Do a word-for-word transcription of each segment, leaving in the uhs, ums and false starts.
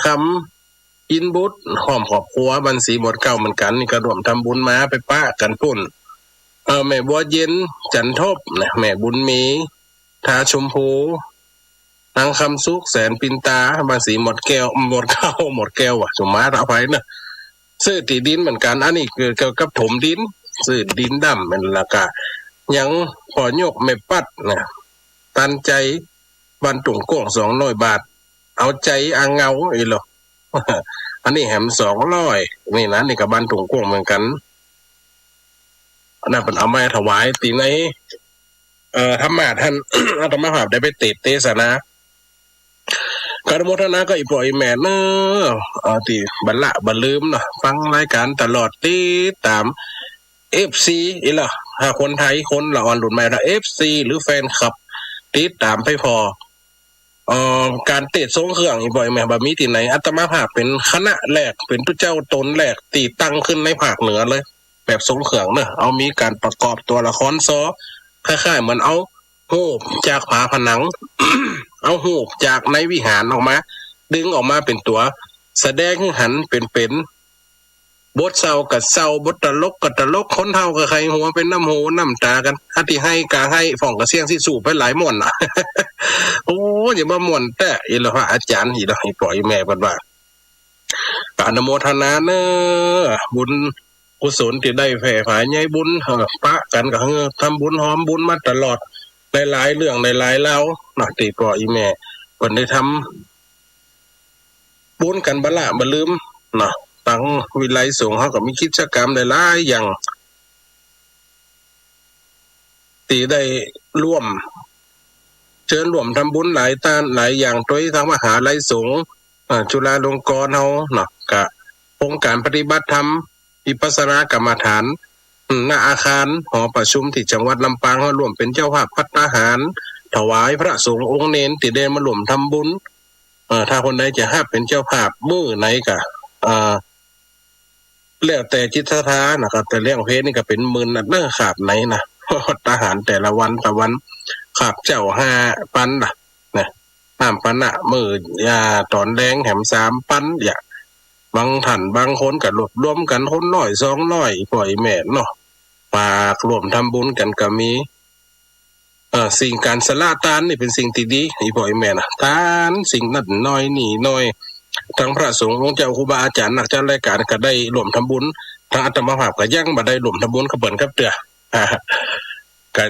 คำ อินบุตร พร้อมครอบครัว บ้านศรีหมวดเก๊าเหมือนกั๋น นี่ก็ร่วมทำบุญมา ไปปะกั๋นปู๊น เอ่อ แม่บัวเย็น จันทบนะ แม่บุญมี ทาชมพู นางคำสุข แสนปินตา บ้านศรีหมวดแก้ว หมวดเก๊า หมวดแก้วว่ะ สุมาตราไพรเนอะ ซื้อตี้ดินเหมือนกั๋น อันนี้คือเกี่ยวกับถมดิน ซื้อดินดำมัน แล้วก็ยังป้อยกแม่ปัดนะ ตันใจ๋ บ้านตุ่งโก้ง สองร้อยบาท เอาใจ๋อาเหง้าอีหล่อ อันนี้แหมสองร้อย นี่นะ นี่ก็บ้านตุ่งโก้งเหมือนกั๋น อันนั้นเปิ้นเอามาถวายตี้ใน เอ่อ ธรรมาสน์หั้น อาตมาภาพได้ไปเตสน์เตสนา ก็อนุโมทนากับอี่ป้ออี่แม่เนอะ เอ่อ ตี้บ่ละบ่ลืมเนาะ ฟังรายก๋านตลอด ติดต๋าม เอฟซี อีหล่อ ถ้าคนไทย คนละอ่อนรุ่นใหม่ละ เอฟซี หรือแฟนคลับ ติดต๋ามไปผ่อ เอ่อ ก๋านเตสน์ทรงเครื่อง อี่ป้ออี่แม่ บ่มีตี้ไหน อาตมาภาพเป๋นคณะแรก เป๋นตุ๊เจ้าต๋นแรก ตี้ตั้งขึ้นในภาคเหนือเลย แบบทรงเครื่องเนอะ เอามีก๋านประกอบตั๋วละครซอ คล้ายๆ เหมือนเอาฮูปจากฝาผนัง เอาฮูปจากในวิหารออกมา ดึงออกมาเป๋นตั๋ว แสดงหื้อหันเป๋นๆ บทเศร้าก็เศร้า บทตลกก็ตลก คนเฒ่าก็ใค่หัวเป๋นน้ำหูน้ำต๋ากั๋น อันตี้ไห้ก็ไห้ ฟ้องก็เสี้ยงซี้สู้ไปหลายม่วนน่ะ โอ้ จะบ่ม่วนแต๊ อี่หล่อ พระอาจ๋ารย์ อี่หล่อ อี่ป้ออี่แม่เปิ้นว่า อนุโมทนาเนอะ บุญกุศลตี้ได้แผ่ผายใยบุญ เอ่อ ปะกั๋นก็หื้อทำบุญฮอมบุญมาตลอด หลายๆ เรื่องหลายๆ ราวเนาะ ตี้ป้ออี่แม่เปิ้นได้ทำบุญกั๋นบ่ละบ่ลืมเนาะ ตังวิไลสงฆ์เฮาก็มีกิจก๋รรมหลายๆ อย่าง ตี้ได้ร่วม เจิญร่วมทำบุญหลายต้านหลายอย่าง ตวยตังมหาลัยสงฆ์ เอ่อ จุฬาลงกรณ์เฮาเนาะ ก็โครงก๋านปฏิบัติธรรม วิปัสสนากรรมฐาน อืม ณ อาคารหอประชุมตี้จังหวัดลำปาง เฮาร่วมเป๋นเจ้าภาพภัตตาหาร ถวายพระสงฆ์องค์เณรตี้ได้มาร่วมทำบุญ เอ่อ ถ้าคนใดจะฮับเป๋นเจ้าภาพมื้อไหนก็ เอ่อ แล้วแต่จิตศรัทธานะครับ แต่เลี้ยงเพลนี่ก็เป๋นหมื่นนะเนอะ คาบไหนนะ ภัตตาหารแต่ละวัน แต่ละวัน คาบเจ๊าห้าปันนะ นะ น้ำปานะมื้อ อ่า ต๋อนแลงแหมสามปัน อย่าง บางต้านบางคนก็รวบรวมกั๋นคนร้อยสองร้อย ป้ออี่แม่เนาะ ฝากร่วมทำบุญกั๋นก็มี เอ่อ สิ่งก๋านสละตานนี่เป๋นสิ่งตี้ดี อี่ป้ออี่แม่นะ ตานสิ่งนั้นน้อยนี่น้อย ตังพระสงฆ์องค์เจ้าครูบาอาจ๋ารย์นักจัดรายก๋านก็ได้ร่วมทำบุญ ตังอาตมาภาพก็ยังบ่ได้ร่วมทำบุญกับเปิ้นกับเตื้อ อ่า ก็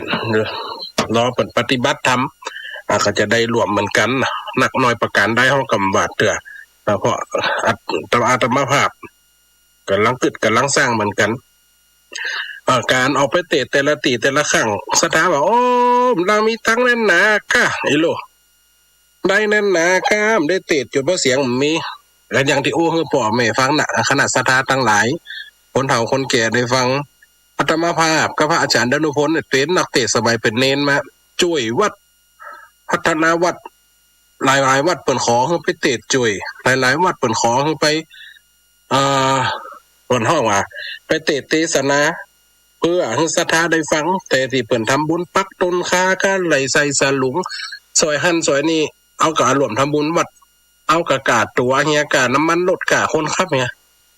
รอเปิ้นปฏิบัติธรรม อ่า ก็จะได้ร่วมเหมือนกั๋นนะ นักน้อยประก๋านใดเฮาก็บ่ว่าเตื้อ อ่า เพราะอาต อาตมาภาพ ก๋ำลังกึ๊ดก๋ำลังสร้างเหมือนกั๋น เอ่อ ก๋านออกไปเตสน์แต่ละตี้แต่ละครั้ง ศรัทธาว่า โอ้ มันมีตังค์แน่นหนาก้า อี่หล่อ ได้แน่นหนาก้า ได้เตสน์จ๋นบ่เสียงบ่มี ก็อย่างตี้อู้หื้อป้อแม่ฟังนะ คณะศรัทธาตังหลาย คนเฒ่าคนแก่ได้ฟัง อาตมาภาพกับพระอาจ๋ารย์ดานุพลเนี่ยเป๋นนักเตสน์สมัยเป๋นเณรมา จ้วยวัด พัฒนาวัด หลายๆ วัดเปิ้นขอหื้อไปเตสน์จ้วย หลายๆ วัดเปิ้นขอหื้อไป เอ่อ เปิ้นฮ้องว่า ไปเตสน์เตสนา เปื้อหื้อศรัทธาได้ฟัง แต่ตี้เปิ้นทำบุญปักต้นข่า ก๋านไหลใส่สลุง ซอยหั้นซอยนี่ เฮาก็ร่วมทำบุญวัด เฮาก็ก้าตั๋วเหีย ก้าน้ำมันรถ ก้าคนขับเหีย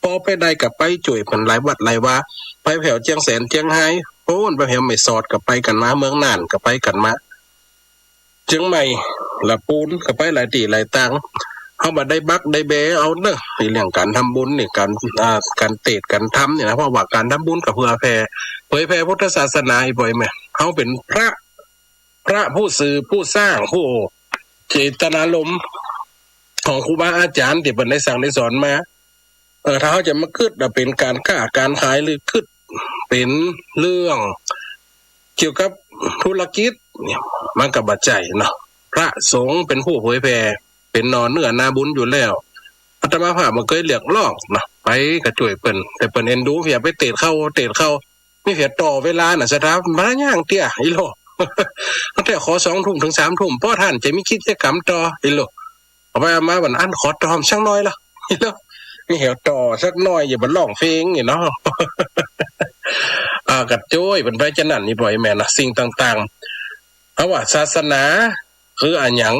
ปอไปได้ก็ไปจ้วยเปิ้นหลายวัดหลายวา ไปแผวเจียงแสนเจียงฮาย โอ้น ไปแผวแม่สอดก็ไปกั๋นมา เมืองน่านก็ไปกั๋นมา เจียงใหม่ ละปูน ก็ไปหลายตี้หลายตาง เฮาบ่ได้บักได้แบเอาเนาะ ในเรื่องก๋านทำบุญนี่ ก๋าน อ่า ก๋านเตสน์ก๋านทำนี่นะ เพราะว่าก๋านทำบุญก็เปื้อแผ่ เผยแผ่พุทธศาสนา อี่ป้ออี่แม่ เฮาเป๋นพระ พระผู้สืบ ผู้สร้าง ผู้เจตนารมณ์ของครูบาอาจ๋ารย์ตี้เปิ้นได้สั่งได้สอนมา เออ ถ้าเฮาจะมากึ๊ดว่าเป๋นก๋านก้าก๋านขาย หรือกึ๊ดเป๋นเรื่องเกี่ยวกับธุรกิจเนี่ย มันก็บ่ใจ้เนาะ พระสงฆ์เป๋นผู้เผยแผ่ เป๋นหน่อเนื้อนาบุญอยู่แล้ว อาตมาภาพบ่เกยเรียกร้องเนาะ ไปก็จ้วยเปิ้น แต่เปิ้นเอ็นดู อย่าไปเตสน์เข้า เตสน์เข้า มีเพียงต่อเวลาน่ะ ศรัทธา บ่ย่างเตื้อ อี่หล่อ ตั้งแต่ขอสองทุ่มเถิงสามทุ่ม ป้อต้านจะมีกิจก๋รรมต่อ อี่หล่อ เอาไปเอามา วันอั้นขอต่อสักหน่อยละ อี่หล่อ มีเหียวต่อสักหน่อย อย่าบ่ร้องเพลงนี่เนาะ อ่า ก็จ้วยเปิ้นไปจานั้น อี่ป้ออี่แม่นะ สิ่งต่างๆ เฮาว่าศาสนาคืออะหยัง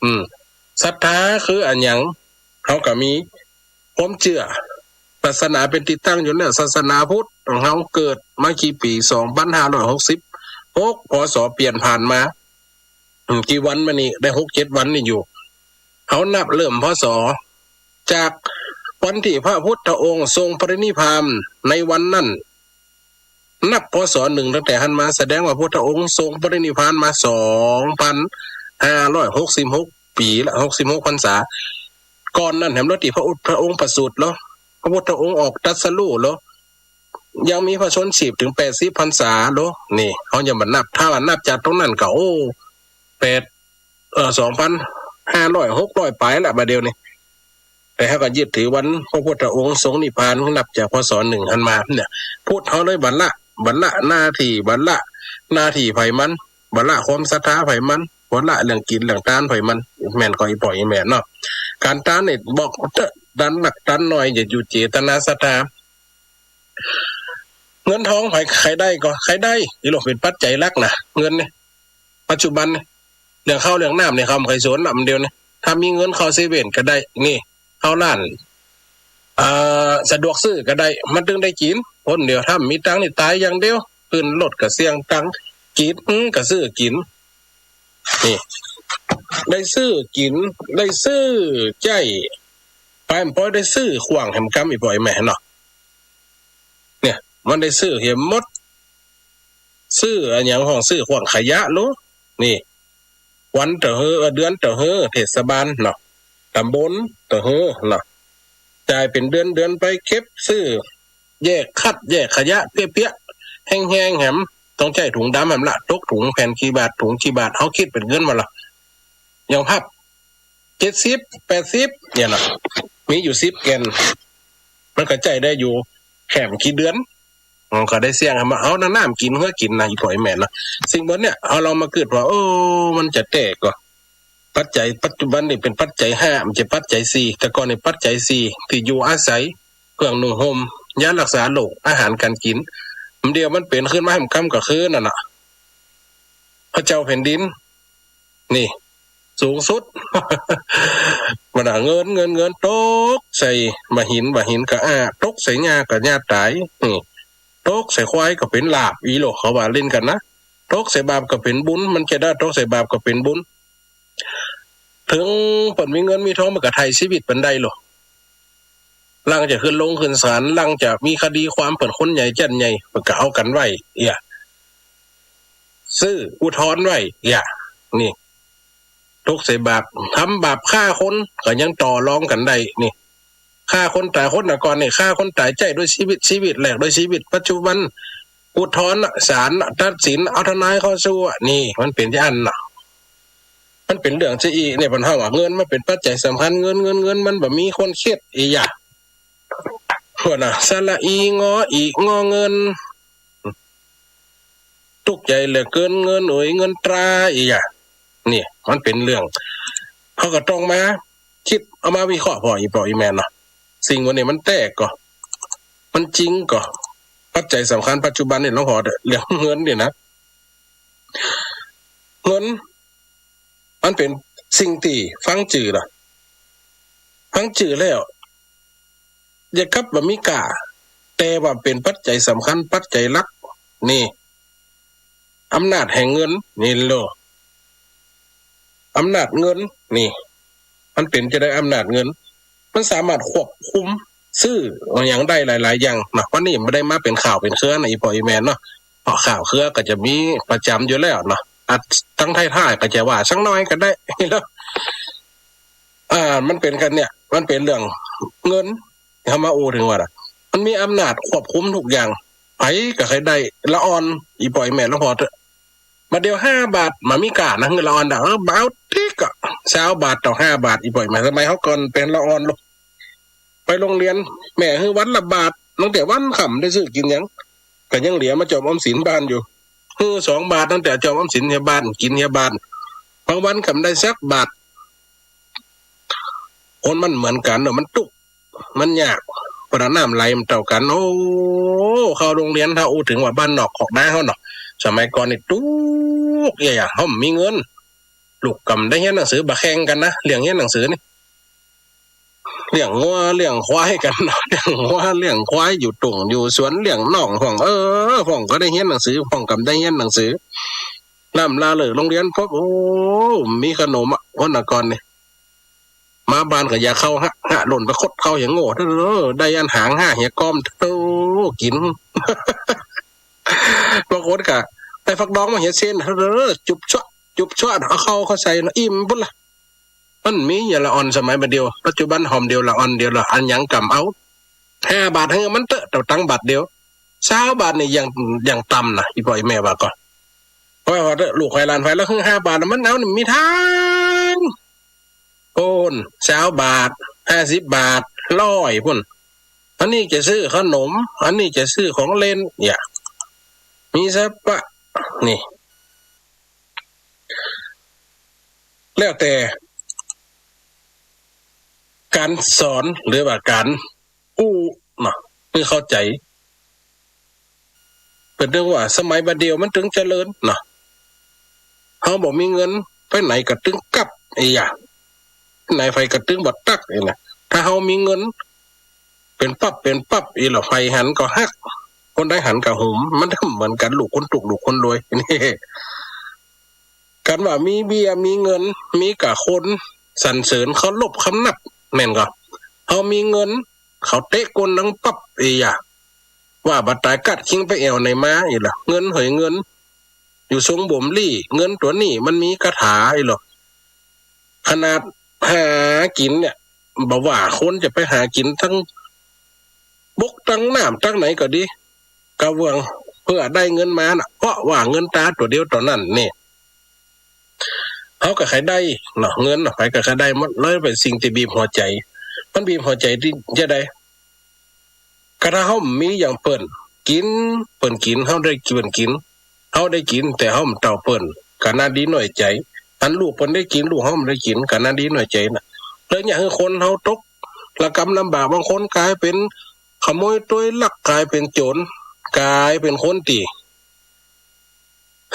อืม ศรัทธาคืออะหยัง เฮาก็มีความเจื้อ ศาสนาเป๋นตี้ตั้งอยู่แล้ว ศาสนาพุทธของเฮาเกิดมากี่ปี๋ สองปันห้าร้อยหกสิบหก พ.ศ. เปลี่ยนผ่านมา อืม กี่วันมานี่ ได้หกเจ็ดวันนี่อยู่ เฮานับเริ่ม พ.ศ. จากวันตี้พระพุทธองค์ทรงปรินิพพานในวันนั้น นับ พ.ศ. หนึ่ง ตั้งแต่หั้นมา แสดงว่าพุทธองค์ทรงปรินิพพานมา สองปันห้าร้อยหกสิบหก ปี๋ละ หกสิบหก พรรษา ก่อนนั้นแหมลอตี้พระอุท- พระองค์ประสูติลอ พระพุทธองค์ออกตรัสรู้ลอ ยังมีพระชนม์ชีพเถิง แปดสิบ พรรษาลอ นี่ เฮายังบ่นับ ถ้าว่านับจากตรงนั้นก็ โอ้ แปด เอ่อ สองปันห้าร้อย หกร้อย ป๋ายละ บ่าเดี่ยวนี้ แต่เฮาก็ยึดถือวันพระพุทธองค์ทรงนิพพาน นับจาก พ.ศ. หนึ่ง หั้นมาเนี่ย พุทธเฮาเลยบ่ละ บ่ละหน้าตี้ บ่ละหน้าตี้ใผมัน บ่ละความศรัทธาใผมัน บ่ละเรื่องกิ๋นเรื่องตานใผมัน แม่นก่อ อี่ป้ออี่แม่เนาะ ก๋านตานนี่บอกเต๊อะ ตานนักตานน้อย อย่าอยู่เจตนาศรัทธา เงินทองใผใค่ได้ก่อ ใค่ได้ อี่หลวง เป๋นปัจจัยหลักนะ เงินนี่ ปัจจุบันนี่ เรื่องข้าวเรื่องน้ำนี่ เขาบ่ใค่สนละ บ่าเดี่ยวนี้ ถ้ามีเงินเข้าเซเว่นก็ได้ นี่ เข้าร้าน เอ่อ สะดวกซื้อก็ได้ มันเถิงได้กิ๋น คนเดียว ถ้าบ่มีตังค์นี่ต๋ายอย่างเดียว ขึ้นรถก็เสี้ยงตังค์ กิ๋นก็ซื้อกิ๋น นี่ ได้ซื้อกิ๋น ได้ซื้อใจ๊ ไปบ่ปอยได้ซื้อขว้างแหมกำ อี่ป้ออี่แม่เนาะ เนี่ย มันได้ซื้อแหมหมด ซื้ออะหยังห้อง ซื้อขว้างขยะลอ นี่ วันเต๊อะเฮอ เอ่อ เดือนเต๊อะเฮอ เทศบาลเนาะ ตำบลเต๊อะเฮอเนาะ จ่ายเป๋นเดือนๆ ไป เก็บซื้อ แยกคัด แยกขยะ เปี๊ยะๆ แห้งๆ แหม ต้องใจ๊ถุงดำแหมละ ตกถุงแผ่นกี่บาท ถุงกี่บาท เฮาคิดเป๋นเงินมาละ อย่างพับ เจ็ดสิบ แปดสิบ เนี่ยนะ มีอยู่สิบแก่น มันก็ใจ๊ได้อยู่แหมกี่เดือน มันก็ได้เสี้ยงมาเอาน้ำกิ๋นเฮือกิ๋นนะ อี่ป้ออี่แม่เนาะ สิ่งบ่าเนี้ย เฮาลองมากึ๊ดว่า เออ มันจะแต๊ก่อ ปัจจัยปัจจุบันนี่เป๋นปัจจัยห้า บ่ใจ้ปัจจัยสี่ แต่ก่อนนี่ปัจจัยสี่ ตี้อยู่อาศัย เครื่องนุ่งห่ม ยารักษาโรค อาหารก๋านกิ๋น บ่าเดี่ยวมันเป๋นขึ้นมาแหมกำก็คือนั่นน่ะ พระเจ้าแผ่นดิน นี่ สูงสุด บ่าเงิน เงิน เงิน ตกใส่บ่าหิน บ่าหินก็อ้า ตกใส่หญ้าก็หญ้าต๋าย นี่ ตกใส่ควายก็เป๋นลาภ อี่หลวง เขาว่าเล่นกั๋นนะ ตกใส่บาปก็เป๋นบุญ มันจะได้ ตกใส่บาปก็เป๋นบุญ เถิงเปิ้นมีเงินมีทอง มันก็ไถ่ชีวิตเปิ้นได้โลด หลังจากขึ้นลงขึ้นศาล หลังจากมีคดีความเปิ้นคนใหญ่แจ้นใหญ่ เปิ้นก็เอากั๋นไว้ เอี้ย ซื้ออุทธรณ์ไว้ เอี้ย นี่ ตกใส่บาป ทำบาปฆ่าคน ก็ยังต่อรองกั๋นได้ นี่ ฆ่าคนต๋าย คนก่อนนี่ ฆ่าคนต๋ายใจ๊โดยชีวิต ชีวิตแลกโดยชีวิตปัจจุบัน อุทธรณ์น่ะ ศาลน่ะ ตัดสิน เอาทนายเข้าสู้อะ นี่ มันเป๋นจะอั้นน่ะ มันเป๋นเรื่องจะอี้ เนี่ย ปัญหาว่าเงินมันเป๋นปัจจัยสำคัญ เงิน เงิน เงิน มันบ่มีคนเข็ด อี้หยา หัวน่ะ สระอี งอ อี งอ เงิน ตุ๊กข์ใจ๋เหลือเกิน เงินเอ๋ย เงินตรา อี้หยา นี่ มันเป๋นเรื่อง เฮาก็ต้องมา กึ๊ดเอามาวิเคราะห์ผ่อ อี่ป้ออี่แม่เนาะ สิ่งเหล่านี้มันแต๊ก่อ มันจริงก่อ ปัจจัยสำคัญปัจจุบันนี่ หลวงพ่อเต๊อะ เรื่องเงินนี่นะ เงิน มันเป๋นสิ่งตี้ฟังจื้อละ ฟังจื้อแล้ว อย่ากับบ่มีก้า แต่ว่าเป๋นปัจจัยสำคัญ ปัจจัยหลัก นี่ อำนาจแห่งเงิน นี่โล อำนาจเงิน นี่ มันเป๋นจะใดอำนาจเงิน มันสามารถควบคุมซื้ออะหยังได้หลายๆ อย่างเนาะ วันนี้บ่ได้มาเป๋นข่าวเป๋นเครือนะ อี่ป้ออี่แม่เนาะ เพราะข่าวเครือก็จะมีประจ๋ำอยู่แล้วเนาะ อัดตังท้ายๆ ก็จะว่าสักหน่อยก็ได้ อ่า มันเป๋นกั๋นเนี่ย มันเป๋นเรื่องเงิน เฮามาอู้เถิงว่าน่ะ มันมีอำนาจควบคุมทุกอย่าง ใผก็ใค่ได้ละอ่อน อี่ป้ออี่แม่หลวงพ่อเต๊อะ บ่าเดี่ยวห้าบาท บ่มีก้านะ เงินละอ่อนดอก เออ บ่เอาติ๊กอะ ซาวบาทต่อห้าบาท อี่ป้ออี่แม่ สมัยเฮาก่อนเป๋นละอ่อนโลด ไปโฮงเฮียน แม่หื้อวันละบาท ตั้งแต่วันค่ำได้ซื้อกิ๋นหยัง ก็ยังเหลือมาจอมออมสินบ้านอยู่ หื้อสองบาท ตั้งแต่จอมออมสินเหียบ้าน กิ๋นเหียบ้าน บางวันก็บ่ได้สักบาท คนมันเหมือนกั๋นเนาะ มันตุ๊กข์ มันยาก ประน้ำไหลบ่เต้ากั๋น โอ้ เข้าโฮงเฮียน ถ้าอู้เถิงว่าบ้านนอกคอกนาเฮาเนาะ สมัยก่อนนี่ตุ๊กข์ เอี้ย เฮาบ่มีเงิน ลูกก็บ่ได้เฮียนหนังสือ บ่แข่งกั๋นนะ เรื่องเฮียนหนังสือนี่ เลี้ยงงัวเลี้ยงควายกั๋น เลี้ยงงัวเลี้ยงควาย อยู่ตุ่งอยู่สวน เลี้ยงน้องพ่อง เออ พ่องก็ได้เฮียนหนังสือ พ่องก็ได้เฮียนหนังสือ ลำลาเลิกโฮงเฮียนปุ๊บ โอ้ มีขนมอะ คนน่ะก่อนนี่ มาบ้านก็อยากเข้าฮะ ฮะ หล่นไปขดเข้าอย่างโง่ เออ ได้อันหางห้าเหียก้อม โอ้ กิ๋น บางคนก็ได้ฟักดองมาเหียเส้น เออ จุบชั่ว จุบชั่ว เอาเข้า เข้าใส่แล้วอิ่มปุ้นละ มันมีอย่างละอ่อนสมัยบ่าเดี่ยว ปัจจุบันหอมเดียวละอ่อนเดียวละ อันหยังกำเอา ห้าบาทหื้อมันเต๊อะ เต้าตังค์บาทเดียว ซาวบาทนี่อย่าง อย่างต่ำนะ อี่ป้ออี่แม่ว่าก่อ เพราะว่าเต๊อะ ลูกใผหลานใผแล้วหื้อห้าบาทน่ะ มันเอานี่มีทาง โอ้น ซาวบาท ห้าสิบบาท ร้อยปุ้น อันนี้จะซื้อขนม อันนี้จะซื้อของเล่น เนี่ย มีสะปะ นี่ แล้วแต่ ก๋านสอนหรือว่าก๋านอู้เนาะ หื้อเข้าใจ๋ เปิ้นเรียกว่าสมัยบ่าเดี่ยวมันตึงเจริญเนาะ เฮาบ่มีเงิน ไปไหนก็ตึงกั๊บ ไอ้หยัง ไปไหนใผก็ตึงบ่ตั๊ก ไอ้นะ ถ้าเฮามีเงิน เป๋นปั๊บ เป๋นปั๊บ อี้เหล่า ใผหันก็ฮัก คนใดหันก็หม มันเหมือนกั๋น ลูกคนตุ๊ก ลูกคนรวย นี่ กั๋นว่ามีเบี้ย มีเงิน มีก้าคนสรรเสริญ เคารพคำนับ แม่นก่อ เฮามีเงิน เขาเตะก้นดังปั๊บ เอ้ยยะ ว่าบ่ต๋ายกัดคิงไปแอ่วไหนมา อี้เหล่า เงินเหยเงิน อยู่ทรงบ่มลี้ เงินตั๋วนี้มันมีคาถา อี้เหล่า ขนาดหากิ๋นเนี่ย บ่ว่าคนจะไปหากิ๋นตังบกตังน้ำตังไหนก็ดี กะเวอะเปื้อได้เงินมาน่ะ เพราะว่าเงินต๋าตั๋วเดียวเต้านั้นนี่ เฮาก็ใค่ได้เนาะ เงินเนาะ ใผก็ใค่ได้หมด เลยเป๋นสิ่งตี้บีบหัวใจ๋ มันบีบหัวใจ๋ตี้จะใด กะถ้าเฮาบ่มีอย่างเปิ้น กิ๋น เปิ้นกิ๋น เฮาได้กิ๋น เปิ้นกิ๋น เฮาได้กิ๋น แต่เฮาบ่เต้าเปิ้น กะหน้าดีน้อยใจ๋ อันลูกเปิ้นได้กิ๋น ลูกเฮาบ่ได้กิ๋น กะหน้าดีน้อยใจ๋น่ะ เลยเยียะหื้อคนเฮาตกระกำลำบาก บางคนก๋ายเป๋นขโมยตวยลัก ก๋ายเป๋นโจ๋ร ก๋ายเป๋นคนตี้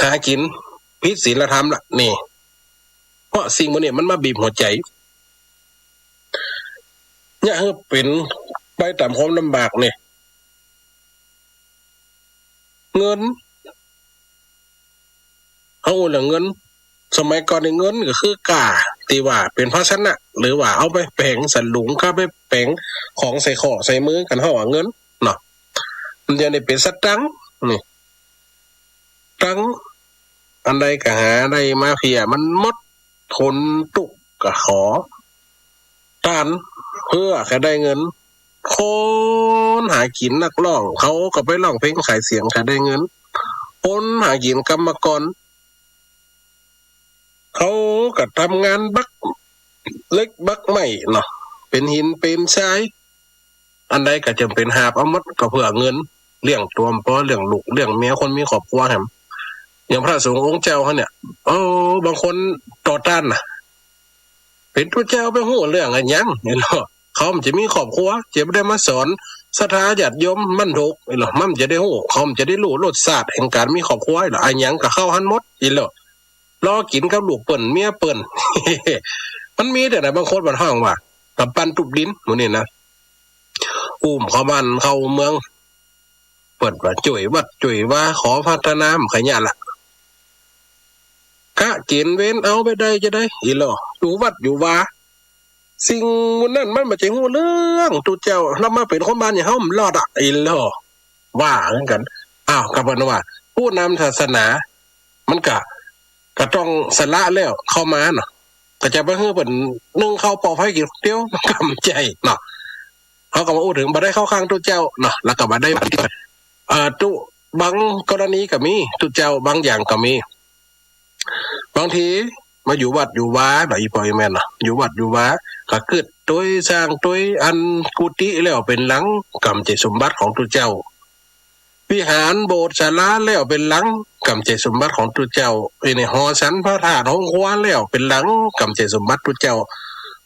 หากิ๋นผิดศีลธรรมละนี่ เพราะสิ่งหมู่นี้มันมาบีบหัวใจ๋ เยียะหื้อเป๋นไปต๋ามความลำบากนี่ เงิน เฮาอู้เรื่องเงิน สมัยก่อนนี่เงินก็คือก้า ตี้ว่าเป๋นภาชนะ หรือว่าเอาไปแป๋งสลุง เอาไปแป๋งของใส่ข้อใส่มือกั๋น เฮาว่าเงินเนาะ มันเดี๋ยวนี้เป๋นสตางค์นี่ ตังค์ อันใดก็หาได้มาเพีย มันหมด คนตุ๊กข์ก็ขอ ต้านเปื้อใค่ได้เงิน คนหากิ๋นนักร้อง เขาก็ไปร้องเพลงขายเสียงใค่ได้เงิน คนหากิ๋นกรรมกร เขาก็ทำงานบักเหล็กบักไม้เนาะ เป๋นหินเป๋นทราย อันใดก็จ๋ำเป๋นหาบเอาหมด ก็เปื้อเงิน เลี้ยงตั๋วบ่ปอ เลี้ยงลูกเลี้ยงเมีย คนมีครอบครัวแหม อย่างพระสงฆ์องค์เจ้าเฮาเนี่ย โอ้ บางคนต่อต้านน่ะ เป๋นตุ๊เจ้าไปฮู้เรื่องอะหยัง เห็นบ่ เขาบ่จะมีครอบครัว จะบ่ได้มาสอนศรัทธาญาติโยมมันถูก เห็นบ่ มันบ่จะได้ฮู้ เขาบ่จะได้ฮู้รสชาติแห่งก๋านมีครอบครัว เห็นบ่ อะหยังก็เข้าหั้นหมด เห็นบ่ รอกิ๋นกับลูกเปิ้นเมียเปิ้น มันมีแต่ไหน บางคนมันฮ้องว่า กำปั้นตุ๊บดิน หมู่นี้นะ อุ้มเข้าบ้านเข้าเมือง เปิ้นว่าจ้วยวัดจ้วยวา ขอพัฒนา บ่ใค่เยียะละ กะเก๋ณฑ์เวรเอาไปได้จะใด อีหล่อ อยู่วัดอยู่วา สิ่งหมู่นั้นมันบ่ใจ้ฮู้เรื่องตุ๊เจ้า แล้วมาเป๋นคนบ้านอย่างเฮาบ่รอดอะ อีหล่อ ว่าเหมือนกั๋น อ้าว ก็เปิ้นว่า ผู้นำศาสนา มันก็ ก็ต้องสละแล้วเข้ามาเนาะ ก็จะไปหื้อเปิ้นนึ่งข้าวปอไฟกิ๋นคนเดียว มันก็บ่ใจ้เนาะ เฮาก็มาอู้เถิงบ่ได้เข้าข้างตุ๊เจ้าเนาะ แล้วก็บ่ได้ เอ่อ ตุ๊ บางกรณีก็มี ตุ๊เจ้าบางอย่างก็มี บางทีมาอยู่วัดอยู่วาเนาะ อี่ป้ออี่แม่เนาะ อยู่วัดอยู่วา ก็กึ๊ดตวยสร้างตวยอันกุฏิแล้วเป๋นหลัง ก็บ่ใจ้สมบัติของตุ๊เจ้า วิหารโบสถ์ศาลาแล้วเป๋นหลัง ก็บ่ใจ้สมบัติของตุ๊เจ้า ไอ้นี่หอฉันพระธาตุโฮงครัวแล้วเป๋นหลัง ก็บ่ใจ้สมบัติตุ๊เจ้า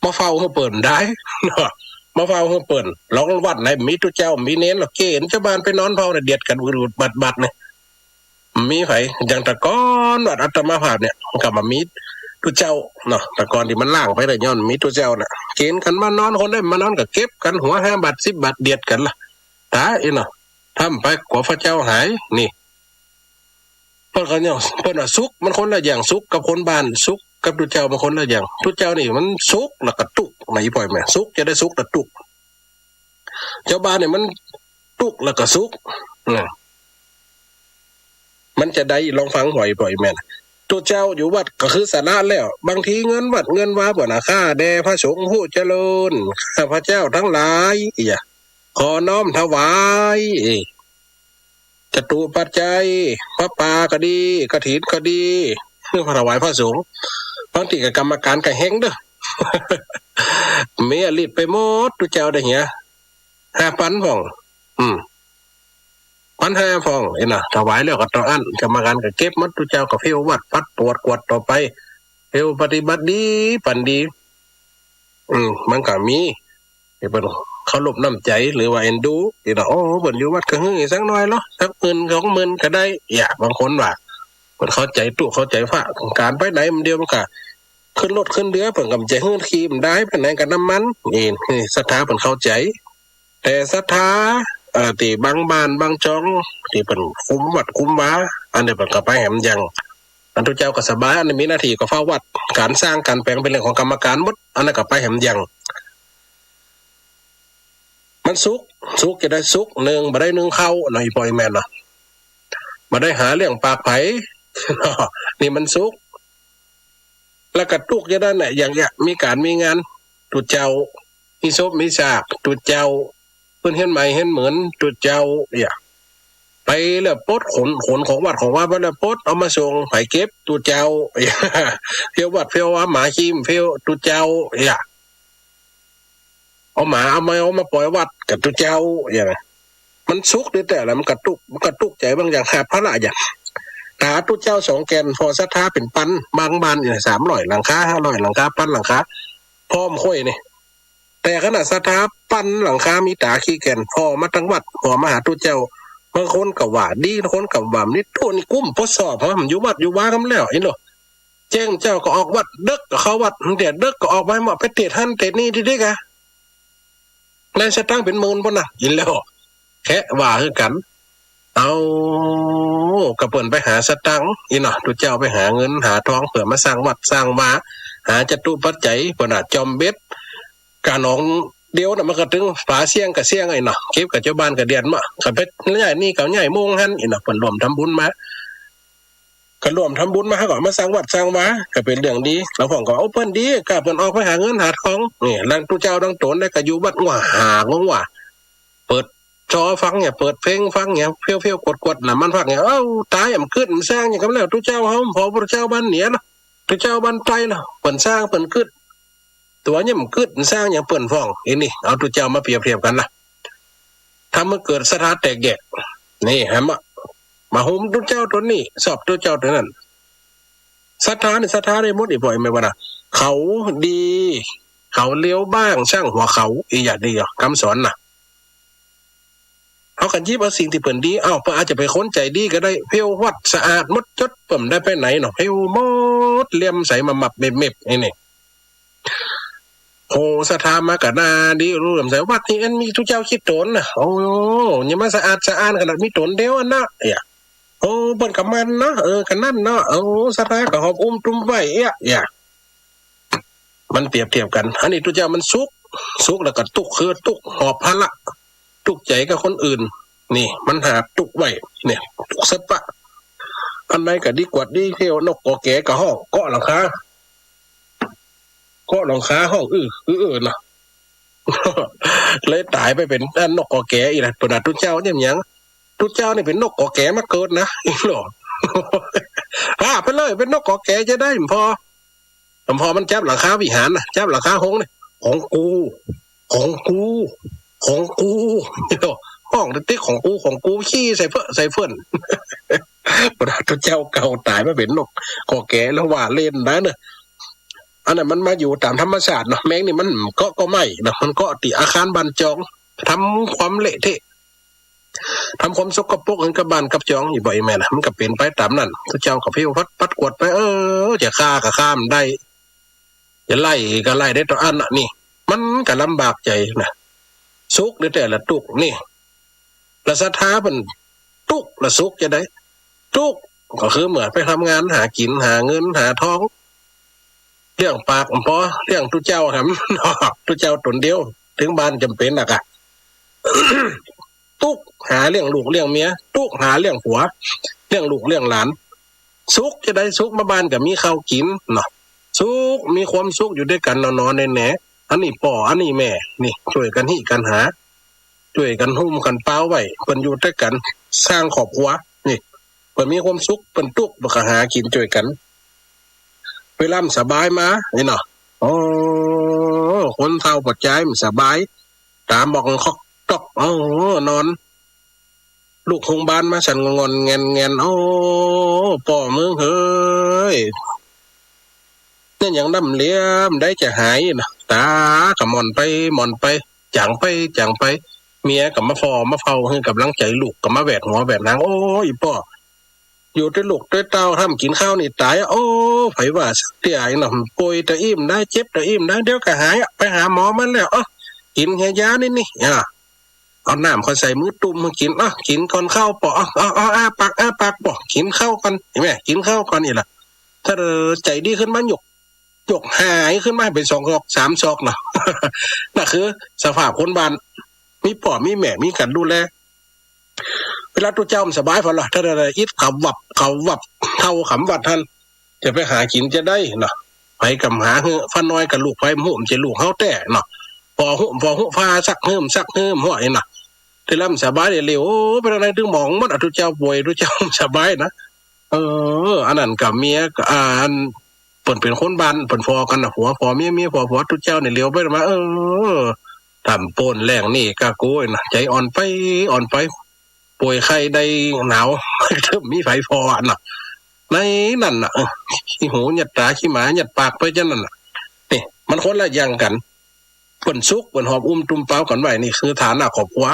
มาเฝ้าหื้อเปิ้นได้เนาะ มาเฝ้าหื้อเปิ้น ลองวัดไหนมีตุ๊เจ้ามีเณร เฮาเก๋ณฑ์จาวบ้านไปนอนเฝ้าน่ะ เดียดกั๋นอุดอุดบัดบัดเนี่ย มีใผ อย่างแต่ก่อนวัดอาตมาภาพเนี่ย ก็บ่มี ตุ๊เจ้าเนาะ แต่ก่อนตี้มันล้างไปแล้ว ย้อนมีตุ๊เจ้าน่ะ เก๋ณฑ์กั๋นมานอน คนใดมานอนก็เก็บกั๋น หัวห้าบาทสิบบาท เดียดกั๋นละ ต๋ายอี้เนาะ ถ้าไปกั๋วพระเจ้าหาย นี่ เปิ้นก็เนี่ย เปิ้นว่าสุขมันคนละอย่าง สุขกับคนบ้าน สุขกับตุ๊เจ้ามันคนละอย่าง ตุ๊เจ้านี่มันสุขแล้วก็ตุ๊กข์ หมายอีพ่อแม่ สุขจะได้สุขแล้วตุ๊กข์ เจ้าบ้านนี่มันตุ๊กข์แล้วก็สุข นะ มันจะได้ ลองฟังหอยพ่อแม่ ตุ๊เจ้าอยู่วัดก็คือสาระแล้ว บางทีเงินวัดเงินวาบ่นะ ข้าแด่พระสงฆ์ผู้เจริญ ข้าพเจ้าทั้งหลาย เอีย ขอน้อมถวาย เอ จตุปัจจัย ผ้าป่าก็ดี กฐินก็ดี เพื่อถวายพระสงฆ์ บางทีก็กรรมการก็เฮงเด้อ เมียลิดไปหมด ตุ๊เจ้าได้เหีย ห้าปันพ่อง อืม ปันห้าพ่อง เอ็นะ ถวายแล้วก็ต้องอั้น กรรมการก็เก็บหมด ตุ๊เจ้าก็เผี้ยววัด ปัดปวดกวาดต่อไป เผี้ยวปฏิบัติดี ปันดี อืม มันก็มี ตี้เปิ้นเคารพน้ำใจ๋ หรือว่าเอ็นดู ตี้ว่า โอ้ เปิ้นอยู่วัดก็หื้อสักหน่อยเหลาะ สักหมื่นสองหมื่นก็ได้ เอีย บางคนว่า เปิ้นเข้าใจ๋ตุ๊ เข้าใจ๋ฟ้า ก๋านไปไหนมันเดียวมันก็ขึ้นรถขึ้นเฮือ เปิ้นก็บ่ใจ้หื้อขี่บ่ได้ ไปไหนก็น้ำมัน นี่ นี่ศรัทธาเปิ้นเข้าใจ๋ แต่ศรัทธา เอ่อ ตี้บางบ้านบางจอง ตี้เปิ้นคุมวัดคุมวา อันนี้เปิ้นก็ไปแหมยัง อันตุ๊เจ้าก็สบาย อันนี้มีหน้าตี้ก็เฝ้าวัด ก๋านสร้างก๋านแป๋งเป๋นเรื่องของกรรมการหมด อันนั้นก็ไปแหมยัง มันสุข สุขจะได้สุข นึ่ง บ่ได้นึ่งข้าวเนาะ อีพ่ออีแม่เนาะ บ่ได้หาเลี้ยงปากไผ นี่มันสุข แล้วก็ตุ๊กข์จะได้น่ะ อย่างเนี้ย มีก๋านมีงาน ตุ๊เจ้า มีศพมีซาก ตุ๊เจ้า เปิ้นเฮียนใหม่เฮียนเหมิน ตุ๊เจ้า เอีย ไปแล้วปด ขน ขนของวัดของวาไปแล้วปด เอามาส่ง ใผเก็บ ตุ๊เจ้า เอีย เผี้ยววัดเผี้ยววา หมาขี้เผี้ยว ตุ๊เจ้า เอีย เอาหมาเอาแมวมาป่อยวัดก็ตุ๊เจ้า อย่างนั้น มันสุขดีแต๊ละ มันก็ตุ๊กข์ มันก็ตุ๊กข์ใจ๋บางอย่าง หาบภาระอย่าง ต๋าตุ๊เจ้าสองแก่น ผ่อศรัทธาเป๋นปัน บางบ้านเนี่ย สามร้อยหลังคา ห้าร้อยหลังคา ปันหลังคา พร้อมค่อยนี่ แต่ขนาดศรัทธาปันหลังคา มีต๋าขี้แก่น ผ่อมาตังวัด ผ่อมาหาตุ๊เจ้า บางคนก็ว่าดี บางคนก็ว่าบ่ดี ตุ๊นี่กุ้มปดสอบ เพราะมันอยู่วัดอยู่วากันแล้ว เห็นบ่ แจ้งเจ้าก็ออกวัด เดิ็กก็เข้าวัด เดี๋ยวเดิ็กก็ออกไปหมด ไปเตดหั้นเตดนี่ตี้ๆ กะ ได้สตางค์เป๋นหมื่นปู้นนะ กิ๋นแล้ว แคะว่าคือกั๋น เอา ก็เปิ้นไปหาสตางค์ อี้เนาะ ตุ๊เจ้าไปหาเงินหาทอง เปื้อมาสร้างวัดสร้างวา หาจตุปัจจัย เปิ้นว่าจ่อมเบ็ด กาหนองเดียวน่ะ มันก็ตึงฝาเสี้ยงกับเสี้ยง อี้เนาะ เก็บกับจาวบ้านกับเดือนมา ก็ไปย้ายนี่ก็ย้ายโมงหั้น อี้เนาะ เปิ้นร่วมทำบุญมา ก็ร่วมทำบุญมา ก็มาสร้างวัดสร้างวา ก็เป๋นเรื่องดี แล้วพ่องก็ว่า โอ้ เปิ้นดี ก็เปิ้นออกไปหาเงินหาทอง นี่ ดังตุ๊เจ้าดังต๋นได้ก็อยู่วัดว่าหาของว่า เปิดจอฟังเนี่ย เปิดเพลงฟังเนี่ย เผี้ยวๆ กวดๆ น้ำมันฟักเนี่ย เอ้า ต๋าย บ่กึ๊ดบ่สร้างหยังกำแล้ว ตุ๊เจ้าเฮา ผ่อตุ๊เจ้าบ้านเหนือเนาะ ตุ๊เจ้าบ้านใต้เนาะ เปิ้นสร้างเปิ้นกึ๊ด ตั๋วเนี่ยบ่กึ๊ดบ่สร้างหยัง เปิ้นพ่อง อี้นี่ เอาตุ๊เจ้ามาเปรียบเทียบกั๋นนะ ทำหื้อเกิดศรัทธาแตกแยก นี่ หันมา มาโฮมตุ๊เจ้าต๋นนี้ สอบตุ๊เจ้าต๋นนั้น ศรัทธานี่ศรัทธาได้หมด อี้พ่อแม่ว่านะ เขาดี เขาเลวบ้าง ช่างหัวเขา อี้อย่างนี้อ่ะ กำสอนนะ เฮาก็หยิบเอาสิ่งตี้เปิ้นดี เอ้า เปิ้นอาจจะเป๋นคนใจ๋ดีก็ได้ เผี้ยววัดสะอาดหมดจด เปิ้นได้ไปไหนเนาะ เผี้ยวหมด เลื่อมใสมามับเม็บๆ อี้นี่ โห ศรัทธามาก็น่าดี เลื่อมใส วัดนี่อันมีตุ๊เจ้าขี้ต๋นนะ โอ้ ยังมาสะอาดสะอ้านขนาด มีต๋นเดียวอันนะ เอี้ย โอ้ เปิ้นก็หมั่นเนาะ เออ ก็นั่นเนาะ โอ้ ศรัทธาก็หอบอุ้มตุ้มไหว้ เอี้ย เอี้ย มันเปรียบเทียบกั๋น อันนี้ตุ๊เจ้ามันสุข สุขแล้วก็ตุ๊กข์ คือตุ๊กข์หอบภาระ ตุ๊กข์ใจ๋กับคนอื่น นี่ มันหาบตุ๊กข์ไว้ เนี่ย ตุ๊กข์สะปะ อันใดก็ดีกวาดดีเที่ยว นกกอแก๋ก็ฮ้อง เกาะหลังคา เกาะหลังคาฮ้อง อื้อ อื้อ อื้อ นะ เลยต๋ายไปเป๋นอันนกกอแก๋ อี้นะ เปิ้นว่าตุ๊เจ้าเนี่ยหยัง ตุ๊เจ้านี่เป๋นนกกอแก๋มาเกิดนะ อี้หรอ อ่า ไปเลย เป๋นนกกอแก๋จะได้ บ่ผ่อ บ่ผ่อมันจับหลังคาวิหารนะ จับหลังคาโฮงนี่ ของกู ของกู ของกู ฮ้องติ๊กๆ ของกู ของกู ขี้ใส่เฟ้อ ใส่เฟิ่น เปิ้นว่าตุ๊เจ้าเก่าต๋ายมาเป๋นนกกอแก๋ แล้วว่าเล่นนะเนาะ อันนั้นมันมาอยู่ต๋ามธรรมชาติเนาะ แมงนี่มันเกาะกอไม้เนาะ มันเกาะตี้อาคารบ้านจอง ทำความเละเทะ ทำความสกปรกหื้อกับบ้านกับจอง อีบ่อีแม่นะ มันก็เป๋นไปต๋ามนั้น ตุ๊เจ้าก็ผิวพัดปัดกวาดไป เออ จะฆ่าก็ฆ่าบ่ได้ จะไล่ก็ไล่ได้ต๋ออั้นน่ะ นี่ มันก็ลำบากใจ๋นะ สุขหรือแต่ละตุ๊กข์นี่ ละศรัทธาเปิ้นตุ๊กข์ละสุขจะใด ตุ๊กข์ก็คือเมื่อไปทำงานหากิ๋น หาเงินหาทอง เลี้ยงปากบ่พอ เลี้ยงตุ๊เจ้าแถม ตุ๊เจ้าต๋นเดียว เถิงบ้านจ๋ำเป๋นนักอะ ตุ๊กข์หาเลี้ยงลูกเลี้ยงเมีย ตุ๊กข์หาเลี้ยงผัว เลี้ยงลูกเลี้ยงหลาน สุขจะใด สุขมาบ้านก็มีข้าวกิ๋นเนาะ สุข มีความสุขอยู่ตวยกั๋นหนอๆ แหน่ๆ อันนี้ป้อ อันนี้แม่ นี่ จ้วยกั๋นฮี้กั๋นหา จ้วยกั๋นหุ้มกั๋นปาวไว้ เปิ้นอยู่ตวยกั๋น สร้างครอบครัว นี่ เปิ้นมีความสุข เปิ้นตุ๊กข์ เปิ้นก็หากิ๋นจ้วยกั๋น เวลาบ่สบายมา นี่เนาะ โอ้ คนเฒ่าป้อจายบ่สบาย ต๋าหมอกคอกตอก โอ้ นอน ลุกโฮงบาลมาสั่นงอนแงนแงน โอ้ ป้อเมืองเฮย เนี่ยยังน้ำเหลือบ่ได้จะหายนะ ต๋าก็หม่อนไปหม่อนไป จ๋างไปจ๋างไป เมียก็มาฟ้อมาเฝ้าหื้อก๋ำลังใจ๋ ลูกก็มาแหวดหัวแหวดหาง โอ้ อีป้อ อยู่ตวยลูกตวยเต้า ถ้าบ่กิ๋นข้าวนี่ต๋ายอะ โอ้ ใผว่าสักเตื้อ ไอ้หน่อ ป่วยตะอี้บ่ได้ เจ็บตะอี้บ่ได้ เดี๋ยวก็หายอะ ไปหาหมอมาแล้ว เอ้อ กิ๋นแค่ยานี่นี่ อ่า เอาน้ำเข้าใส่มือตุ้มหื้อกิ๋น อ่ะ กิ๋นก่อนข้าวป้อ อ่ะ อ่ะ อ่ะ อ้าปาก อ้าปากป้อ กิ๋นข้าวก่อน หันก่อ กิ๋นข้าวก่อน อี้ละ ถ้าใจ๋ดีขึ้นมาหยก หยกหายขึ้นมาเป๋นสองซอก สามซอกนะ นั่นคือสภาพคนบ้าน มีป้อมีแม่ มีกั๋นดูแล เวลาตุ๊เจ้าบ่สบายผ่อละ ถ้าได้อิดขำวับ ขำวับ เต้าขำวัดหั้น จะไปหากิ๋นจะใดเนาะ ใผก็บ่หาหื้อ ฟ้าน้อยก็ลูกใผบ่ฮู้ บ่ใจ้ลูกเฮาแต๊เนาะ ป้อฮู้ ป้อฮู้ ฟ้าซักหื้อ ซักหื้อ หัวอี้เนาะ แต่ละบ่สบายเหลียว โอ้ เป๋นอะไรเถิงมองหมดอะ ตุ๊เจ้าป่วย ตุ๊เจ้าบ่สบายนะ เออ อันนั้นก็เมียก็ อ่า อัน เปิ้นเป๋นคนบ้าน เปิ้นผ่อกั๋นนะ ผัวผ่อเมีย เมียผ่อผัว ตุ๊เจ้านี่เหลียวไปมา เออ ถ้าบ่ปนแหล่งนี้ก็โก้ยนะ ใจ๋อ่อนไป อ่อนไป ป่วยไข้ได้หนาว เถิงบ่มีใผผ่ออะเนาะ ในนั้นน่ะ เออ ขี้หูยัดต๋า ขี้หมายัดปากไปจะนั้นน่ะ นี่ มันคนละอย่างกั๋น เปิ้นสุข เปิ้นหอบอุ้มตุ้มปาวกั๋นไว้ นี่คือฐานะครอบครัว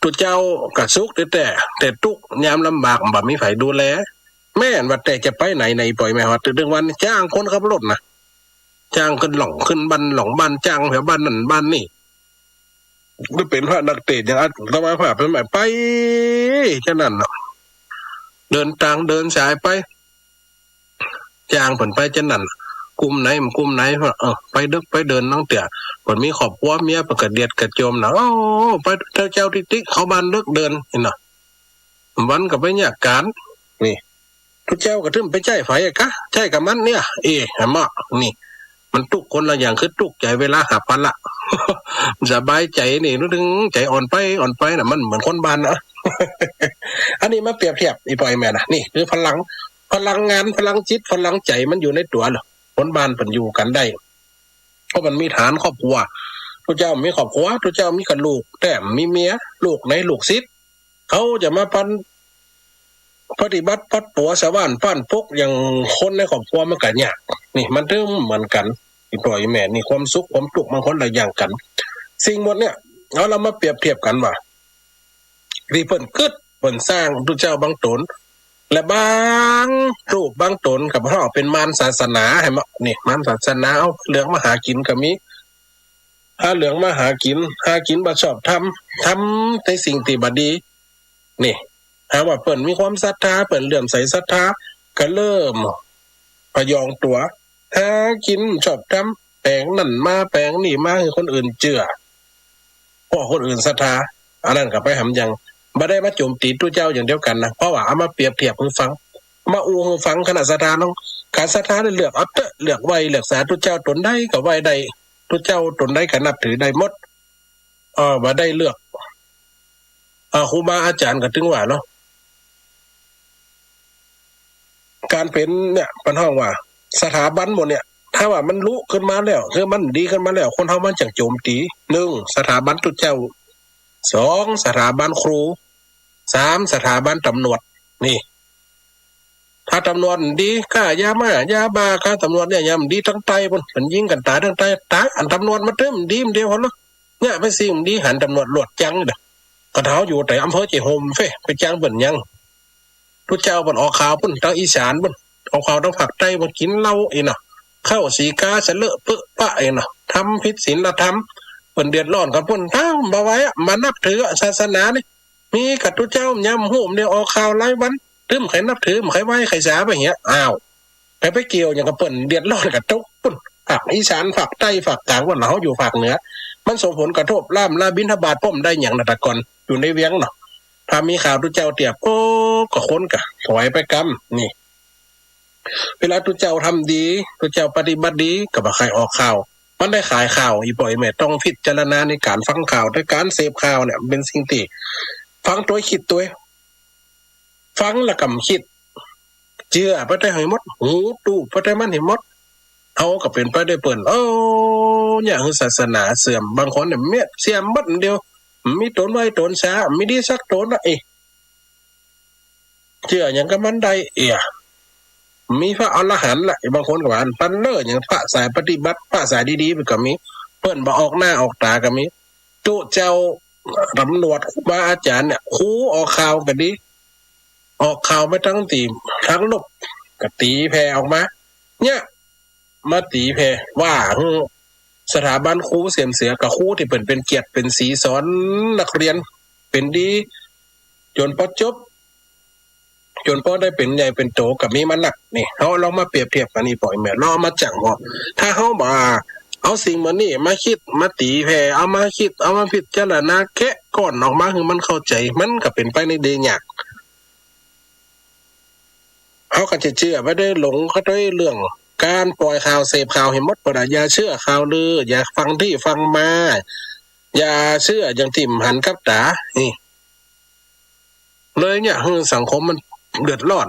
ตุ๊เจ้าก็สุขแต๊ๆ แต่ตุ๊กข์ยามลำบาก บ่มีใผดูแล แม่นว่าแต่จะไปไหน ไหนปล่อยแม่ฮอด เถิงวันจ้างคนขับรถนะ จ้างขึ้นหล่องขึ้นบ้านหล่องบ้าน จ้างแถวบ้านนั้นบ้านนี้ หรือเป๋นพระนักเตสน์อย่างอาตมาภาพเป๋นไป ไปจะนั้นเนาะ เดินตางเดินสายไป จ้างเปิ้นไปจะนั้น กลุ่มไหนบ่กลุ่มไหน เออ ไปเดิ็กไปเดิน ลางเตื้อเปิ้นมีครอบครัว เมียเปิ้นก็เดียดก็โจมนะ โอ้ ไปเถิงเจ้าติ๊กๆ เข้าบ้านเดิ็กเดิน หันก่อ วันก็ไปเยียะก๋าน นี่ ตุ๊เจ้าก็เถิงไปใจ๊ใผอะกะ ใจ๊กับมันเนี่ย เอ๊ะ หันก่อ นี่ มันตุ๊กข์คนละอย่าง คือตุ๊กข์ใจ๋เวลาหับภาระ สบายใจ๋นี่ เถิงใจ๋อ่อนไป อ่อนไปน่ะ มันเหมือนคนบ้านนะ อันนี้มาเปรียบเทียบ อีป้ออีแม่นะ นี่คือพลัง พลังงาน พลังจิต พลังใจ๋มันอยู่ในตั๋วเหรอ คนบ้านเปิ้นอยู่กั๋นได้ เพราะมันมีฐานครอบครัว ตุ๊เจ้ามีครอบครัว ตุ๊เจ้ามีกับลูก แต่บ่มีเมีย ลูกในลูกศิษย์ เขาจะมาปัน ปฏิบัติปัดปั๋วสะบ้านป้านปกอย่างคนในครอบครัวมันก็ยาก นี่มันเถิงเหมือนกั๋น อีป้ออีแม่ นี่ความสุขความตุ๊กข์มันคนละอย่างกั๋น สิ่งหมดเนี่ย เอาละมาเปรียบเทียบกั๋นว่า ตี้เปิ้นกึ๊ดเปิ้นสร้างตุ๊เจ้าบางต๋น และบางรูปบางต๋นก็บ่าเป๋นมารศาสนา หันก่อ นี่ มารศาสนา เอาเหลืองมาหากิ๋นก็มี หาเหลืองมาหากิ๋น หากิ๋นบ่ชอบธรรม ทำในสิ่งตี้บ่ดี นี่ หาว่าเปิ้นมีความศรัทธา เปิ้นเลื่อมใสศรัทธา ก็เริ่มพยองตั๋ว หากิ๋นบ่ชอบธรรม แป๋งนั้นมา แป๋งนี้มา หื้อคนอื่นเจื้อ เพราะคนอื่นศรัทธา อันนั้นก็ไปหำยัง บ่ได้มาโจมตีตุ๊เจ้าอย่างเดียวกั๋นนะ เพราะว่าเอามาเปรียบเทียบหื้อฟัง มาอู้หื้อฟัง ขนาดศรัทธาเนาะ ก๋านศรัทธาเนี่ยเลือกเอาเต๊อะ เลือกไหว้ เลือกสาตุ๊เจ้าต๋นใดก็ไหว้ได้ ตุ๊เจ้าต๋นใดก็นับถือได้หมด เออ บ่ได้เลือก เออ ครูบาอาจ๋ารย์ก็เถิงว่าเนาะ ก๋านเป๋นเนี่ย เปิ้นฮ้องว่า สถาบันหมดเนี่ย ถ้าว่ามันลุขึ้นมาแล้ว คือมันดีขึ้นมาแล้ว คนเฮามันจั่งโจมตี หนึ่ง สถาบันตุ๊เจ้า สอง สถาบันครู สาม สถาบันต๋ำรวจ นี่ ถ้าต๋ำรวจดี ค้ายาบ้า ยาบ้า ค้าต๋ำรวจเนี่ย ยามดีตังใต้ปู้น เปิ้นยิงกั๋นต๋ายตังใต้ ต๋าย อันต๋ำรวจมาเต๊อะ ดีเดียวหั้นเนาะ เนี่ย ไปสิ่งดี หันต๋ำรวจลวดจังเด้อ ก็เฮาอยู่แต่อำเภอเจ้โฮมเฟ้ย ไปจ้างเปิ้นหยัง ตุ๊เจ้าเปิ้นออกข่าวปุ้น ตางอีสานปุ้น ออกข่าวตางภาคใต้ปุ้น กิ๋นเหล้าอี้เนาะ เข้าสีกาสะเลอะเปอะปะอี้เนาะ ทำผิดศีลธรรม เปิ้นเดือดร้อนกั๋นปุ้น เอ้า บ่ไหวอะ บ่นับถืออะ ศาสนานี่ มีกั๋นตุ๊เจ้า ย้ำฮู้ เดี๋ยวออกข่าวรายวัน ตึงใผนับถือ ใผไหว้ ใผสา ไปเหีย อ้าว ไป ไปเกี่ยวหยังกับเปิ้น เดือดร้อนกั๋นตุ๊ปุ้น ภาคอีสาน ภาคใต้ ภาคกลางปุ้น เฮาอยู่ภาคเหนือ มันส่งผลกระทบ ล้ำลาบิณฑบาตป้อมได้หยังนะ แต่ก่อนอยู่ในเวียงเนาะ ถ้ามีข่าวตุ๊เจ้าเตี้ย โอ้ ก็คนก็ถอยไปกำ นี่ เวลาตุ๊เจ้าทำดี ตุ๊เจ้าปฏิบัติดี ก็บ่ใค่ออกข่าว มันได้ขายข่าว อีป้ออีแม่ ต้องพิจารณาในก๋านฟังข่าว แต่ก๋านเสพข่าวเนี่ย มันเป๋นสิ่งตี้ฟังตวย กึ๊ดตวย ฟังแล้วก็บ่กึ๊ด เจื้อไปตวยหื้อหมด หูตู้ไปตวยมันหื้อหมด เฮาก็เป๋นไปตวยเปิ้น โอ้ เนี่ย หื้อศาสนาเสื่อม บางคนเนี่ย เมียเสื่อมหมดเดียว มีต๋นไหว้ต๋นสา มีดีสักต๋นนะ เอ๊ะ เจื้อหยังกับมันได้เอีย มีพระอรหันต์ละ บางคนก็ว่า ปันเล่อหยัง พระสายปฏิบัติ พระสายดีๆ มันก็มี เปิ้นบ่ออกหน้าออกต๋าก็มี ตุ๊เจ้า ต๋ำรวจ ครูบาอาจ๋ารย์เนี่ย ครูออกข่าวก็ดี ออกข่าวไปตางตี้ ตางลบ ก็ตี๋แผ่ออกมา เนี่ย มาตี๋แผ่ว่าหื้อสถาบันครูเสื่อมเสีย กับครูตี้เปิ้นเป๋นเกียรติเป๋นศรีสอนนักเรียน เป๋นดี จ๋นปอจบ จ๋นปอได้เป๋นใหญ่เป๋นโต ก็มีมานัก นี่ เฮาลองมาเปรียบเทียบกั๋น อีป้ออีแม่ ลองเอามาจั่งว่า ถ้าเฮาบ่เอาสิ่งเหมือนนี้มาคิด มาตี๋แผ่ เอามาคิด เอามาพิจารณา แกะก้อนออกมาหื้อมันเข้าใจ๋ มันก็เป๋นไปในได้ยาก เฮาก็จะเจื้อไปตวย หลงไปตวยเรื่องก๋านป่อยข่าว เสพข่าวหื้อหมด บ่ได้ อย่าเจื้อข่าวลือ อย่าฟังตี้ฟังมา อย่าเจื้ออย่างตี้บ่หันกับต๋า นี่ เลยเนี่ย หื้อสังคมมันเดือดร้อน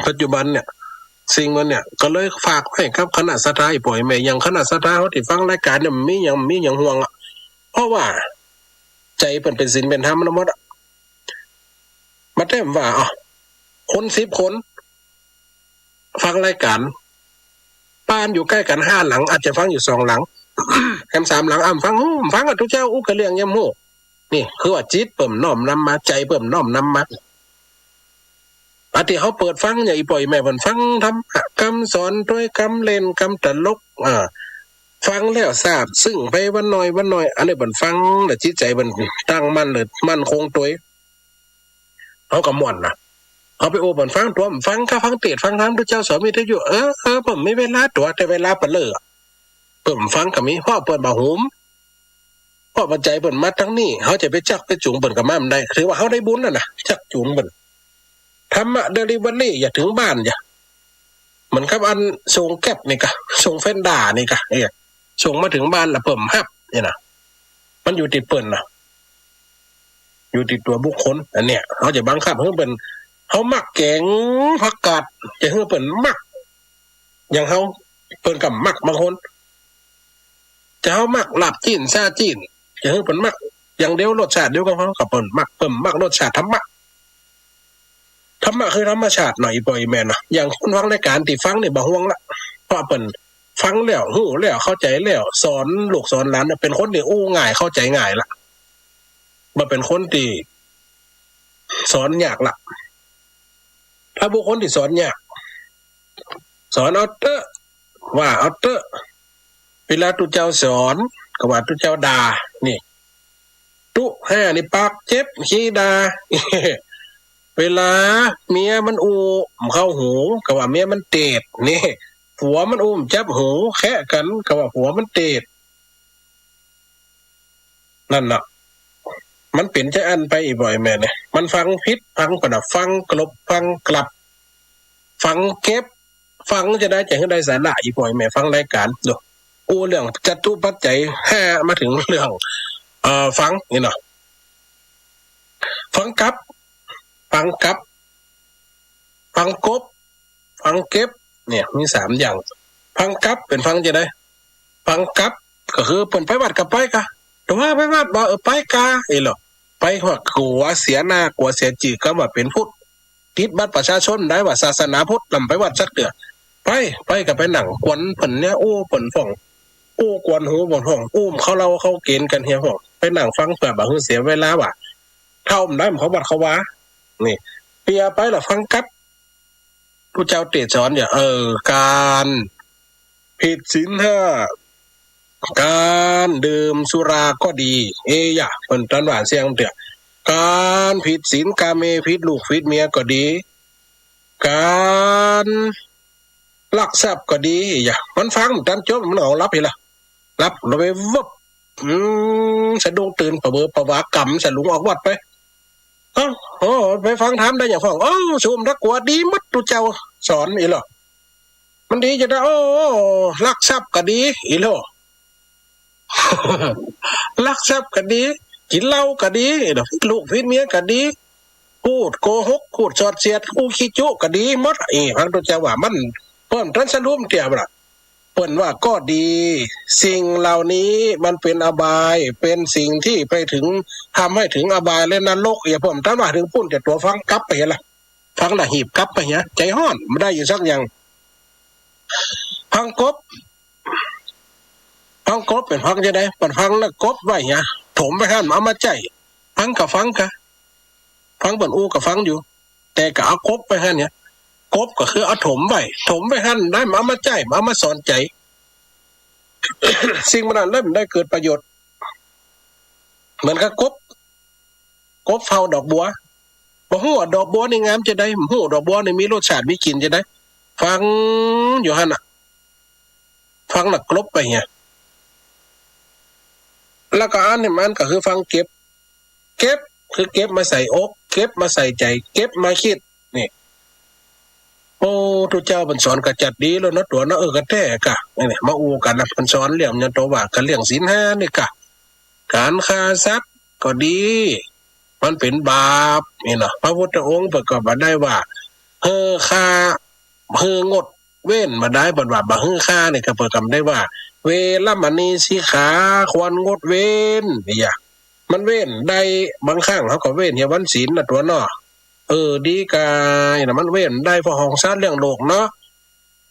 ปัจจุบันเนี่ย สิ่งเหล่านี้ก็เลยฝากไว้กับคณะศรัทธา อีป้ออีแม่ อย่างคณะศรัทธาเฮาตี้ฟังรายก๋านเนี่ย บ่มีหยัง บ่มีหยังห่วงอะ เพราะว่าใจ๋เปิ้นเป๋นศีลเป๋นธรรมแล้วหมดอะ มาแต้มว่า อ้าว คนสิบคน ฟังรายก๋าน บ้านอยู่ใก้กั๋นห้าหลัง อาจจะฟังอยู่สองหลัง แถมสามหลัง อ้ำฟัง อู้ ฟังอะ ตุ๊เจ้าอู้กะเลี่ยงยำฮู้ นี่คือว่าจิตเปิ้นน้อมนำมา ใจ๋เปิ้นน้อมนำมา อันตี้เฮาเปิดฟังเนี่ย อีป้ออีแม่เปิ้นฟังธรรมะ กำสอนตวย กำเล่น กำตลก อ่า ฟังแล้วซาบซึ้งไปวันหน่อยวันหน่อย อันนี้เปิ้นฟังแล้วจิตใจ๋เปิ้นตั้งมั่นเลย มั่นคงตวย เฮาก็ม่วนนะ เฮาไปอู้เปิ้นฟัง ตั๋วบ่ฟัง ก็ฟังเตสน์ฟังธรรม ตุ๊เจ้าสอนวิทยุ เออ เออ เปิ้นมีเวลาตั๋ว แต่เวลาเปิ้นเล่อ เปิ้นฟังก็มี เพราะเปิ้นบ่หุม เพราะปัจจัยเปิ้นมาตางนี้ เฮาจะไปจักไปจูงเปิ้นก็มาบ่ได้ ถือว่าเฮาได้บุญน่ะนะ จักจูงเปิ้น ธรรมะเดลิเวอรี่ อย่าเถิงบ้านอย่า เหมือนกับอันส่งแกร็บนี่กะ ส่งแพนด้านี่กะ เอ้ย ส่งมาเถิงบ้านแล้วเปิ้นบ่ฮับนี่นะ มันอยู่ตี้เปิ้นนะ อยู่ตี้ตั๋วบุคคล อันเนี้ย เฮาจะบังคับหื้อเปิ้น เฮามักแก๋งผักกาด จะหื้อเปิ้นมัก อย่างเฮา เปิ้นก็บ่มัก บางคน จะเฮามักลาบจี๋น ซาจี๋น จะหื้อเปิ้นมักอย่างเดียว รสชาติเดียวกับเฮา ก็เปิ้นบ่มัก เปิ้นบ่มักรสชาติธรรมะ ธรรมะคือธรรมชาติเนาะ อีป้ออีแม่เนาะ อย่างคนฟังรายก๋านตี้ฟังนี่บ่ห่วงละ เพราะเปิ้นฟังแล้ว ฮู้แล้ว เข้าใจ๋แล้ว สอนลูกสอนหลานเนี่ย เป๋นคนตี้อู้ง่าย เข้าใจ๋ง่ายละ บ่เป๋นคนตี้สอนยากละ ถ้าบุคคลตี้สอนยาก สอนเอาเต๊อะ ว่าเอาเต๊อะ เวลาตุ๊เจ้าสอน ก็ว่าตุ๊เจ้าด่า นี่ ตุ๊ห้านี่ปากเจ็บ ขี้ด่า เวลาเมียมันอู้บ่เข้าหู ก็ว่าเมียมันเตสน์ นี่ ผัวมันอู้บ่จับหู แคะกั๋น ก็ว่าผัวมันเตสน์ นั่นน่ะ มันเป๋นจาอั้นไป อีป้ออีแม่เนี่ย มันฟังผิด ฟังปะนะ ฟังกลบ ฟังกลับ ฟังเก็บ ฟังจะได้ จะหื้อได้สาระ อีป้ออีแม่ ฟังรายก๋าน ดู อู้เรื่องจตุปัจจัยห้า มาเถิงเรื่อง เอ่อ ฟังนี่เนาะ ฟังกลับ ฟังกลับ ฟังกบ ฟังเก็บ เนี่ย มีสามอย่าง ฟังกลับเป๋นฟังจะได้ ฟังกลับ ก็คือเปิ้นไปวัดก็ไปกา ตั๋วไปวัดบ่ เออ ไปกา เอ้ยเหรอ ไปว่ากั๋วเสียหน้า กั๋วเสียจื้อ กำว่าเป๋นพุทธ ติดบัตรประชาชนได้ว่าศาสนาพุทธ ลำไปวัดสักเตื้อ ไป ไปก็ไปนั่งกวนเปิ้นเนี่ย อู้เปิ้นพ่อง อู้กวนหูเปิ้นพ่อง อู้บ่เข้าเล่าเข้าเก๋ณฑ์กั๋นเหียพ่อง ไป ไปนั่งฟังเปื้อบ่หื้อเสียเวลาว่า เท่าบ่ได้มันเข้าวัดเข้าวา นี่ เปียไปละฟังกับ ผู้เจ้าเตสอนเนี่ย เออ ก๋านผิดศีลห้า ก๋านดื่มสุราก็ดี เอยะ เปิ้นตันว่าเสียงเตื้อ ก๋านผิดศีลกาเม ผิดลูกผิดเมียก็ดี ก๋านลักทรัพย์ก็ดี เอยะ มันฟังตันจบ มันเอาหลับไปละ หลับลงไปวึบ อืม สะดุ้งตื่นผะเวอผะวาก๋ำสะหลุงออกวัดไป เอ้า โอ้ ไปฟังธรรมได้หยังพ่อง เอ้า สูบ่ต้องกั๋ว ดีหมด ตุ๊เจ้าสอนอี้ลอ มันดีจะได้ โอ้ ลักทรัพย์ก็ดี อี้ลอ ลักทรัพย์ก็ดี กิ๋นเหล้าก็ดี ลูกผิดเมียก็ดี พูดโกหก พูดส่อเสียด อู้ขี้จุก็ดีหมด อี้ ฟังตุ๊เจ้าว่า มัน เปิ้นตันสรุปเตื้อบ่ล่ะ เปิ้นว่าก็ดี สิ่งเหล่านี้มันเป๋นอบาย เป๋นสิ่งตี้ไปเถิง ทำหื้อเถิงอบายและนรก เอยะ เปิ้นตันว่าเถิงปุ้น แต่ตั๋วฟังกับไปหั้นละ ฟังละหีบกับไปหั้น ใจ๋ฮ้อน บ่ได้อยู่สักอย่าง ฟังกบ ฟังกบเป๋นฟังจะได้ เปิ้นฟังแล้วกบไว้หั้น ถมไว้หั้น เอามาใจ๊ ฟังก็ฟังกะ ฟังเปิ้นอู้ก็ฟังอยู่ แต่ก็เอากบไว้หั้นเนี่ย กบก็คือเอาถมไว้ ถมไว้หั้นได้ บ่เอามาใจ๊ บ่เอามาสอนใจ๋ สิ่งเหล่านั้นได้ บ่ได้เกิดประโยชน์ เหมือนกับกบ กบเฝ้าดอกบัว บ่ฮู้ว่าดอกบัวนี่งามจะได้ บ่ฮู้ดอกบัวนี่มีรสชาติมีกลิ่นจะได้ ฟังอยู่หั้นน่ะ ฟังแล้วกลบไปเหีย แล้วก็อันนี้มันก็คือฟังเก็บ เก็บ คือเก็บมาใส่อก เก็บมาใส่ใจ๋ เก็บมากึ๊ด นี่ โอ้ ตุ๊เจ้าเปิ้นสอนกะจัดดีแล้วเนาะ ตั๋วเนาะ เออ กะแต๊กะ นี่ มาอู้กั๋นนะ เปิ้นสอนเรื่องหยัง ตั๋วว่ากั๋นเรื่องศีลห้านี่กะ ก๋านฆ่าสัตว์ก็ดี มันเป๋นบาป นี่เนาะ พระพุทธองค์เปิ้นก็บ่ได้ว่า หื้อฆ่า หื้องด เว้นบ่ได้ เปิ้นว่าบ่หื้อฆ่านี่ก็เปิ้นก็บ่ได้ว่า เวรมณีสิกขา ควรงดเว้น นี่ยะ มันเว้นได้ บางครั้งเฮาก็เว้นเหียวันศีลน่ะตั๋วเนาะ เออ ดีกายน่ะ มันเว้นได้ เพราะฮ้องสัตว์เลี้ยงโลกเนาะ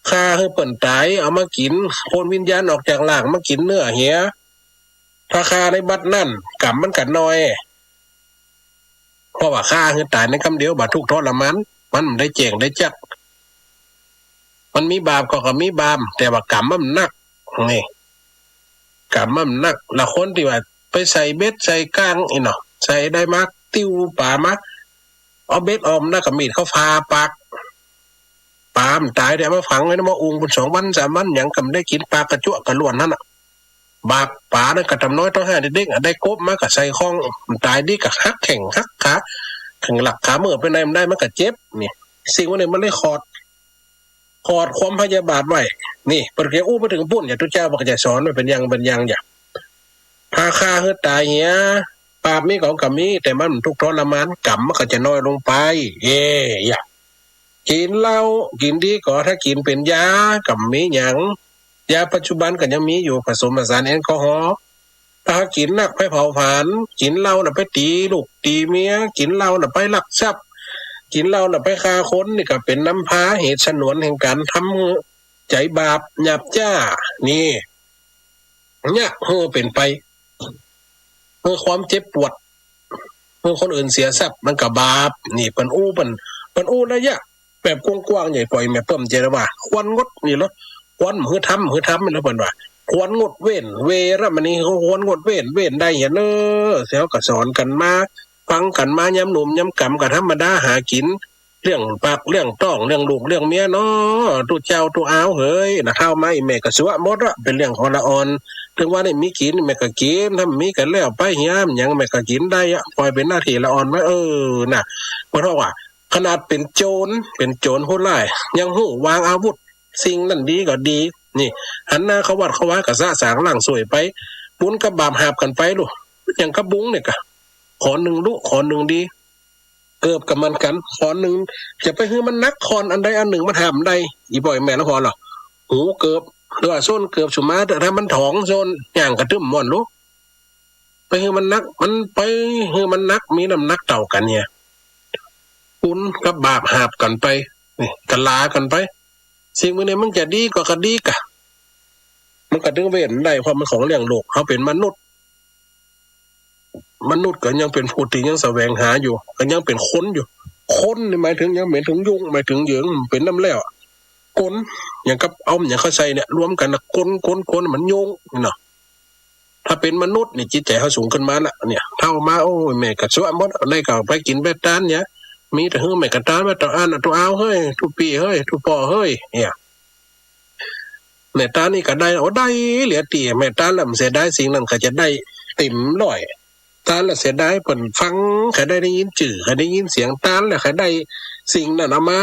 ฆ่าหื้อเปิ้นต๋าย เอามากิ๋น โพนวิญญาณออกจากร่างมากิ๋นเนื้อเหีย ถ้าฆ่าในบัดนั้น กรรมมันก็น้อย เพราะว่าฆ่าหื้อต๋ายในกำเดียว บ่ทุกข์ทรมาน มันบ่ได้แจ้งได้จัก มันมีบาปก็ ก็มีบาป แต่ว่ากรรมมันหนัก นี่ กรรมมันหนัก แล้วคนตี้ว่าไปใส่เบ็ดใส่ก้างอี้เนาะ ใส่ได้มา ติ้วป๋ามา เอาเบ็ดออกมาแล้วก็มีดเข้าผ่าปาก ป๋ามันต๋าย เดี๋ยวเอามาฝังไว้ในหม้ออุงเปิ้นสองวันสามวัน หยังก็บ่ได้กิ๋น ปลากระจั๊วะกระล้วนหั้นน่ะ บาป ป๋านั้นก็ตำน้อยต้องห้าเด็กๆ อะ ได้กบมาก็ใส่ข้อง มันต๋ายดีก็หักแข้งหักขา แข้งหลักขาเมิดไปไหนบ่ได้ มันก็เจ็บ นี่ สิ่งเหล่านี้มันเลยขอด ขอดความพยาบาทไว้ นี่ เปิ้นก็อู้ไปเถิงปุ้น ยะ ตุ๊เจ้าเปิ้นก็จะสอนไว้เป๋นอย่างเป๋นอย่าง ยะ ถ้าฆ่าหื้อต๋ายเหีย บาปมีก็ ก็มี แต่มันทุกข์ทรมาน กรรมมันก็จะน้อยลงไป เอ้ย ยะ กิ๋นเหล้า กิ๋นดีก็ ถ้ากิ๋นเป๋นยา ก็บ่มีหยัง ยาปัจจุบันก็ยังมีอยู่ ผสมผสานแอลกอฮอล์ ถ้ากิ๋นนักไปเผาผลาญ กิ๋นเหล้าน่ะไปตี๋ลูกตี๋เมีย กิ๋นเหล้าน่ะไปลักทรัพย์ กิ๋นเหล้าน่ะไปฆ่าคน นี่ก็เป๋นนำพาเหตุสนวนแห่งก๋านทำหื้อใจ๋บาปหยาบจ๊า นี่ เนี่ย หื้อเป๋นไป หื้อความเจ็บปวด หื้อคนอื่นเสียทรัพย์ มันก็บาป นี่ เปิ้นอู้ เปิ้น เปิ้นอู้นัยยะ แบบกว้างๆ ใหญ่ ป่อยแม่เปิ้นจะได้ว่า ควรงด นี่เนาะ ควรหื้อทำ หื้อทำนี่เนาะ เปิ้นว่า ควรงดเว้น เวรมณี ควรงดเว้น เว้นได้เหียเน่อ เสียก็สอนกั๋นมา ฟังกั๋นมายามหนุ่มยามก๋ำก็ธรรมดา หากิ๋น เลี้ยงปากเลี้ยงต๊อง เลี้ยงลูกเลี้ยงเมียเนาะ ตุ๊เจ้าตุ๊อาวเหย นะ เฒ่ามาอี้แม่ก็สัวหมดละ เป๋นเรื่องของละอ่อน เถิงว่าได้มีกิ๋นแม่ก็กิ๋น ถ้าบ่มีก็แล้วไป เหียหยังแม่ก็กิ๋นได้อะ ป่อยเป๋นหน้าตี้ละอ่อนไว้ เออ น่ะ บ่เฒ่าว่า ขนาดเป๋นโจร เป๋นโจรผู้ร้าย ยังฮู้วางอาวุธ สิ่งนั้นดีก็ดี นี่ หันหน้าเข้าวัดเข้าวาก็สะสางล้างส้วยไป บุญกับบาปหาบกั๋นไปลูก อย่างกับบุ้งเนี่ยกะ ข้อนึ่งดุ ข้อนึ่งดี เกิบก็เหมือนกั๋น ข้อนึ่งจะไปหื้อมันหนัก ข้ออันใดอันนึ่งมันหาบได้ อี่บ่อยแม่นแล้วพอหรอ หูเกิบ หรือว่าส้นเกิบสุมาเถอะ ถ้ามันถองส้น ย่างกระตึ้มม่วนลูก ไปหื้อมันหนัก มันไปหื้อมันหนัก มีน้ำหนักเต้ากั๋นเนี่ย บุญกับบาปหาบกั๋นไป นี่ กะลากั๋นไป สิ่งพวกนี้มันจะดีก็ ก็ดีกะ มันก็เถิงเว้นได้ เพราะมันของเลี้ยงโลก เฮาเป๋นมนุษย์ มนุษย์ก็ยังเป๋นผู้ตี้ยังแสวงหาอยู่ ก็ยังเป๋นคนอยู่ คนนี่หมายเถิงหยัง หมายเถิงยุง หมายเถิงเหยิง เป๋นนำแล้ว คน อย่างกับเอาหยังเข้าใส่เนี่ย รวมกั๋นนะ คน คน คน มันยุงนี่เนาะ ถ้าเป๋นมนุษย์นี่จิตใจ๋เฮาสูงขึ้นมาละเนี่ย เฒ่ามา โอ้ย แม่ก็ซัวหมด ได้ก็ไปกิ๋นไปตานเนี่ย มีแต่หื้อแม่ก็ตานว่าต้องอ่านต้องเอาเฮ้ย ตุ๊ปี้เฮ้ย ตุ๊ป้อเฮ้ย เนี่ย แม่ตานนี่ก็ได้ โอ้ ได้เหลือตี้ แม่ตานแล้วบ่เสียดาย สิ่งนั้นก็จะได้เต๋มร้อย ตานแล้วเสียดาย เปิ้นฟัง ใค่ได้ ได้ยินจื้อ ใค่ได้ยินเสียง ตานแล้วใค่ได้สิ่งนั้นเอามา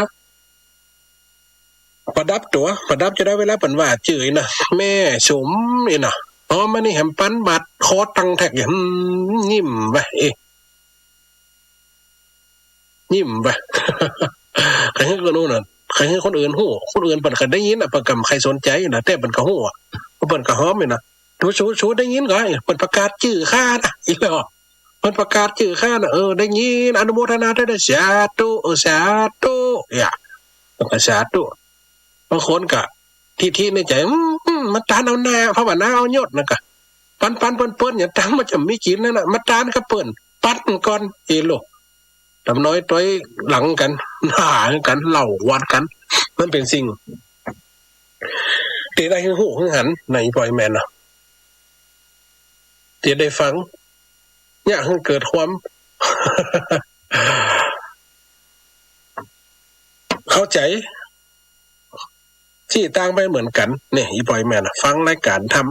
ประดับตั๋ว ประดับจะได้เวลาเปิ้นว่าจื้อนะ แม่สมนี่นะ อ๋อ มานี่แหมปันบาดคอตังแทก อืม ยิ้มไป เอ๊ะ ยิ้มไป ใค่หื้อคนอื่นน่ะ ใค่หื้อคนอื่นฮู้ คนอื่นเปิ้นก็ได้ยินน่ะ เปิ้นก็บ่ใค่สนใจ๋นะ แต่เปิ้นก็ฮู้อะ เปิ้นก็หอมนี่นะ สู สู สูได้ยินก่อ เปิ้นประกาศจื้อข้านะ อีหลี เปิ้นประกาศจื้อข้านะ เออ ได้ยิน อนุโมทนาด้วยนะ สาธุ เออ สาธุ เนี่ย เปิ้นก็สาธุ บางคนก็ทิฐิในใจ๋ อืม อืม มาตานเอาหน้า ภาวนาเอายศนะ ก็ปันๆ เปิ้นๆ อย่างตังค์มันจะมีกิ๋นนั่นน่ะ มาตานกับเปิ้น ปันก่อน เอโล ต๋ำน้อยต้อยหลังกั๋น หากั๋น เล่าวัดกั๋น มันเป๋นสิ่งตี้ได้หื้อฮู้หื้อหัน ในอีพ่ออีแม่เนาะ ตี้ได้ฟัง เนี่ย หื้อเกิดความเข้าใจ๋ ตี้ต่างไปเหมือนกั๋น เนี่ย อีพ่ออีแม่น่ะ ฟังรายก๋านธรรม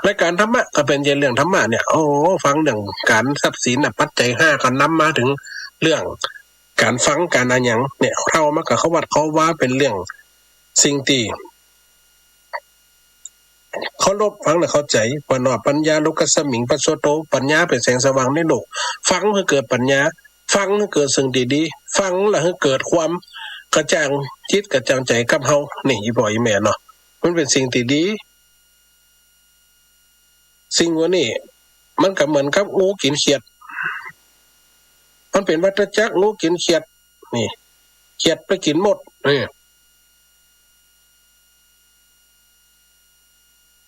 รายก๋านธรรมะก็เป๋นใหญ่เรื่องธรรมะเนี่ย โอ้ ฟังเรื่องก๋านทรัพย์สินน่ะ ปัจจัยห้าก็นำมาเถิงเรื่องก๋านฟังก๋านอะหยังเนี่ย เฒ่ามาก็เข้าวัดเข้าวา เป๋นเรื่องสิ่งตี้เคารพฟังแล้วเข้าใจ๋ เปิ้นว่าปัญญาโลกัสมิงปัสโสโต ปัญญาเป๋นแสงสว่างในโลก ฟังหื้อเกิดปัญญา ฟังหื้อเกิดสิ่งตี้ดี ฟังแล้วหื้อเกิดความกระจ่างจิตกระจ่างใจ๋กับเฮา นี่ อีพ่ออีแม่เนาะ มันเป๋นสิ่งตี้ดี สิ่งว่านี้มันก็เหมือนกับงูกิ๋นเขียด มันเป๋นวัฏจักร งูกิ๋นเขียด นี่ เขียดไปกิ๋นหมด นี่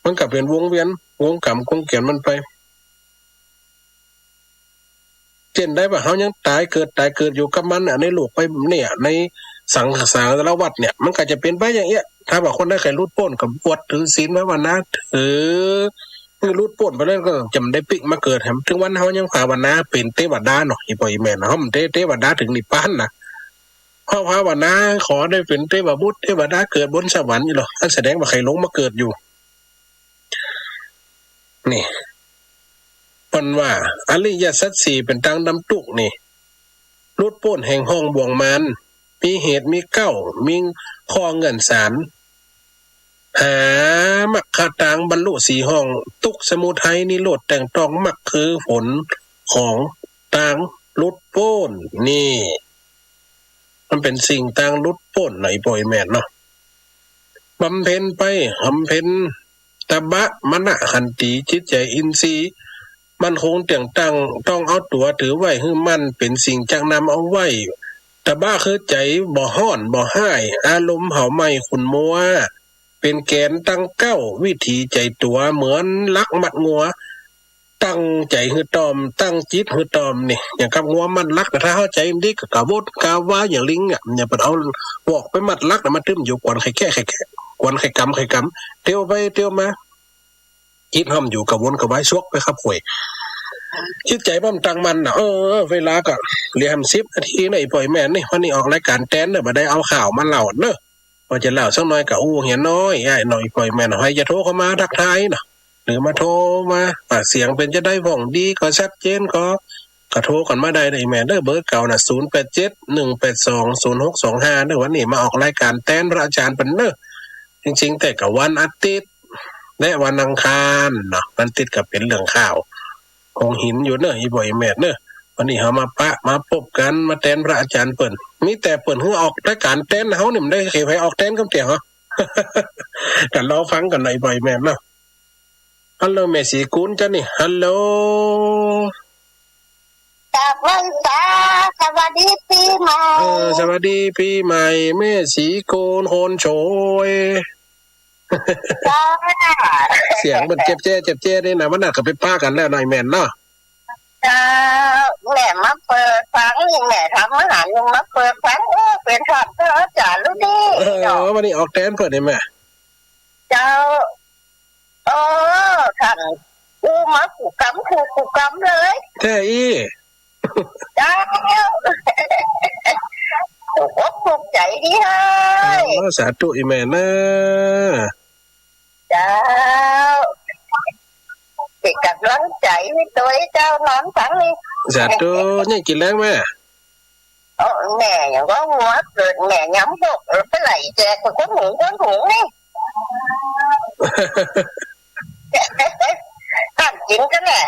มันก็เป๋นวงเวียน วงก๋รรม วงเกียรติมันไป เจ้นได้ว่าเฮายังต๋ายเกิด ต๋ายเกิดอยู่กับมันน่ะ ในโลกไปเนี่ย ในสังสารวัฏเนี่ย มันก็จะเป๋นไปอย่างเอี้ย ถ้าว่าคนใดใค่หลุดป๊นก็บวชถือศีลภาวนา ถือหื้อหลุดป๊นไปแล้วก็จะบ่ได้ปิ๊กมาเกิดแหม เถิงวันเฮายังภาวนาเป๋นเตวดาเนาะ อีพ่ออีแม่เนาะ เฮาบ่ได้เตวดาเถิงนิพพานนะ เฮาภาวนาขอได้เป๋นเตวบุตรเตวดา เกิดบนสวรรค์นี่หรอ อันแสดงว่าใค่ลงมาเกิดอยู่ นี่ เปิ้นว่าอริยสัจสี่เป๋นตางดับตุ๊กข์นี่ หลุดป๊นแห่งห้องบ่วงมาร มีเหตุมีเก๊า มีข้อเงื่อนสาร หามรรคตางบรรลุสี่ห้อง ตุ๊กข์ สมุทัย นิโรธ แต่งต้อง มรรคคือผลของตางหลุดป๊น นี่ มันเป๋นสิ่งตางหลุดป๊น ในพ่ออีแม่เนาะ บำเพ็ญไป บำเพ็ญตบะ มณะ ขันติ จิตใจ๋อินทรีย์ มั่นคงเตี้ยงตั้ง ต้องเอาตั๋วถือไว้หื้อมั่น เป๋นสิ่งจักนำเอาไว้ ตบะคือใจ๋บ่ฮ้อนบ่ฮ้าย อารมณ์เผาไหม้ขุ่นมัว เป๋นแก๋นตังเก๊า วิถีใจ๋ตั๋ว เหมือนหลักมัดงัว ตั้งใจ๋หื้อต่อม ตั้งจิตหื้อต่อม นี่ อย่างกับงัวมัดหลัก แต่ถ้าเฮาใจ๋บ่ดีก็กระวนกระวายอย่างลิงอ่ะ เนี่ย เปิ้นเอาหวอกไปมัดหลักน่ะ มาตึ้มอยู่ กวนใค่แคะ ใค่แคะ กวนใค่กำ ใค่กำ เตียวไปเตียวมา จิตห้ามอยู่ กระวนกระวาย ซวกไปครับห้วย จิตใจ๋บ่ตั้งมั่นน่ะ เออ เวลาก็เหลือแหมสิบนาทีนะ อีพ่ออีแม่นี่ วันนี้ออกรายก๋านแตนเนาะ บ่ได้เอาข่าวมาเล่าเนาะ ว่าจะเล่าสักหน่อยก็อู้เหียน้อย อ้ายน้อย อีพ่ออีแม่เนาะ ใผจะโทรเข้ามาทักทายเนาะ หรือมาโทรมา ปากเสียงเป๋นจะใด พ่องดีก็ชัดเจนก็ ก็โทรกั๋นมาได้เด้อ อีแม่เด้อ เบอร์เก่าน่ะ ศูนย์แปดเจ็ด หนึ่งแปดสอง ศูนย์หกสองห้า เด้อ วันนี้มาออกรายก๋านแตนพระอาจ๋ารย์เปิ้นเนาะ จริงๆ แต่ก็วันอาทิตย์ และวันอังคารเนาะ วันอาทิตย์ก็เป๋นเรื่องข่าวของหินอยู่เนาะ อีพ่ออีแม่เนาะ วันนี้เฮามาปะมาปบกั๋น มาแตนพระอาจ๋ารย์เปิ้น มีแต่เปิ้นหื้อออกรายก๋านแตน เฮานี่บ่ได้ใค่ไผออกแตนกำเตี้ยเหรอ ก็รอฟังกั๋นหน่อย อีพ่ออีแม่เนาะ ฮัลโหล แม่ศรีกูลจ้ะนี่ ฮัลโหล สวัสดีจ้า สวัสดีปี๋ใหม่ เออ สวัสดีปี๋ใหม่ แม่ศรีกูล คนสวย จ้า เสียงมันเจ็บแจ้ เจ็บแจ้นี่นะ มันน่าจะไปปะกั๋นแล้วหน่อยแม่นเนาะ เจ้า แม่มาเปิดฟังนี่ แม่ทำอาหารอยู่มาเปิดฟัง โอ้ เป๋นท่านพระอาจ๋ารย์ลูกนี่ เออ เนาะ วันนี้ออกแตนเปิ้นนี่แม่ เจ้า โอ้ ท่านอู้มากู้กำ กู้ กู้กำเลย แท้อี้ เจ้า ถูกอกถูกใจ๋ดีเฮ้ย โอ้ สาธุอีแม่เน่อ เจ้า เป๋นก๋ำลังใจ๋หื้อตวยเจ้า นอนฟังนี่ สาธุ นี่กิ๋นแล้วแม่ โอ้ แม่ยังว่าหัวเกิด แม่ยำหก เออ ไปไหลแจกคนหุง คนหุงนี่ ต้านกิ๋นกั๋นแหละ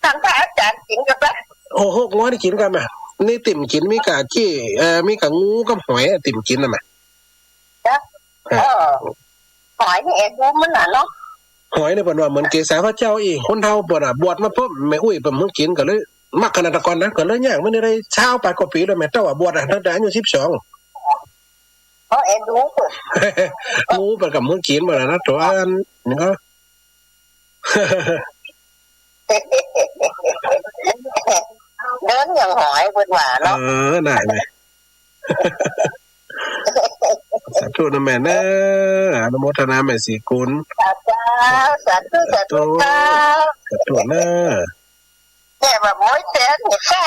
ต้านพระอาจ๋ารย์กิ๋นกั๋นปะ โอ้ หกหัวนี่กิ๋นกั๋นแม่ นี่ติ่มกิ๋น มีก้าจี้ เอ่อ มีก้างูกับหอยอะ ติ่มกิ๋นน่ะแม่ เจ้า เออ เออ หอยนี่เอ็นดูมันน่ะเนาะ หอยนี่เปิ้นว่าเหมือนเกศาพระเจ้าอี้ คนเฒ่าเปิ้นอะ บวชมาปุ๊บ แม่อุ๊ยเปิ้นหื้อกิ๋น ก็เลยมักขนาดแต่ก่อนนะ ก็เลยย่างมานี่ได้ซาวปายกว่าปี๋แล้วแม่ แต่ว่าบวชอะ ตั้งแต่อายุสิบสอง เพราะเอ็นดู งูเปิ้นก็หื้อกิ๋นหมดแล้วนะ ตั๋วอันนี้ก็ เดินอย่างหอยเปิ้นว่าเนาะ เออ ได้แม่ สาธุนะแม่เน่อ อนุโมทนาแม่ศรีกุล สาธุ สาธุ สาธุ สาธุ เจ้า สาธุเน่อ แม่ว่าม้วยแตนนี่ค่ะ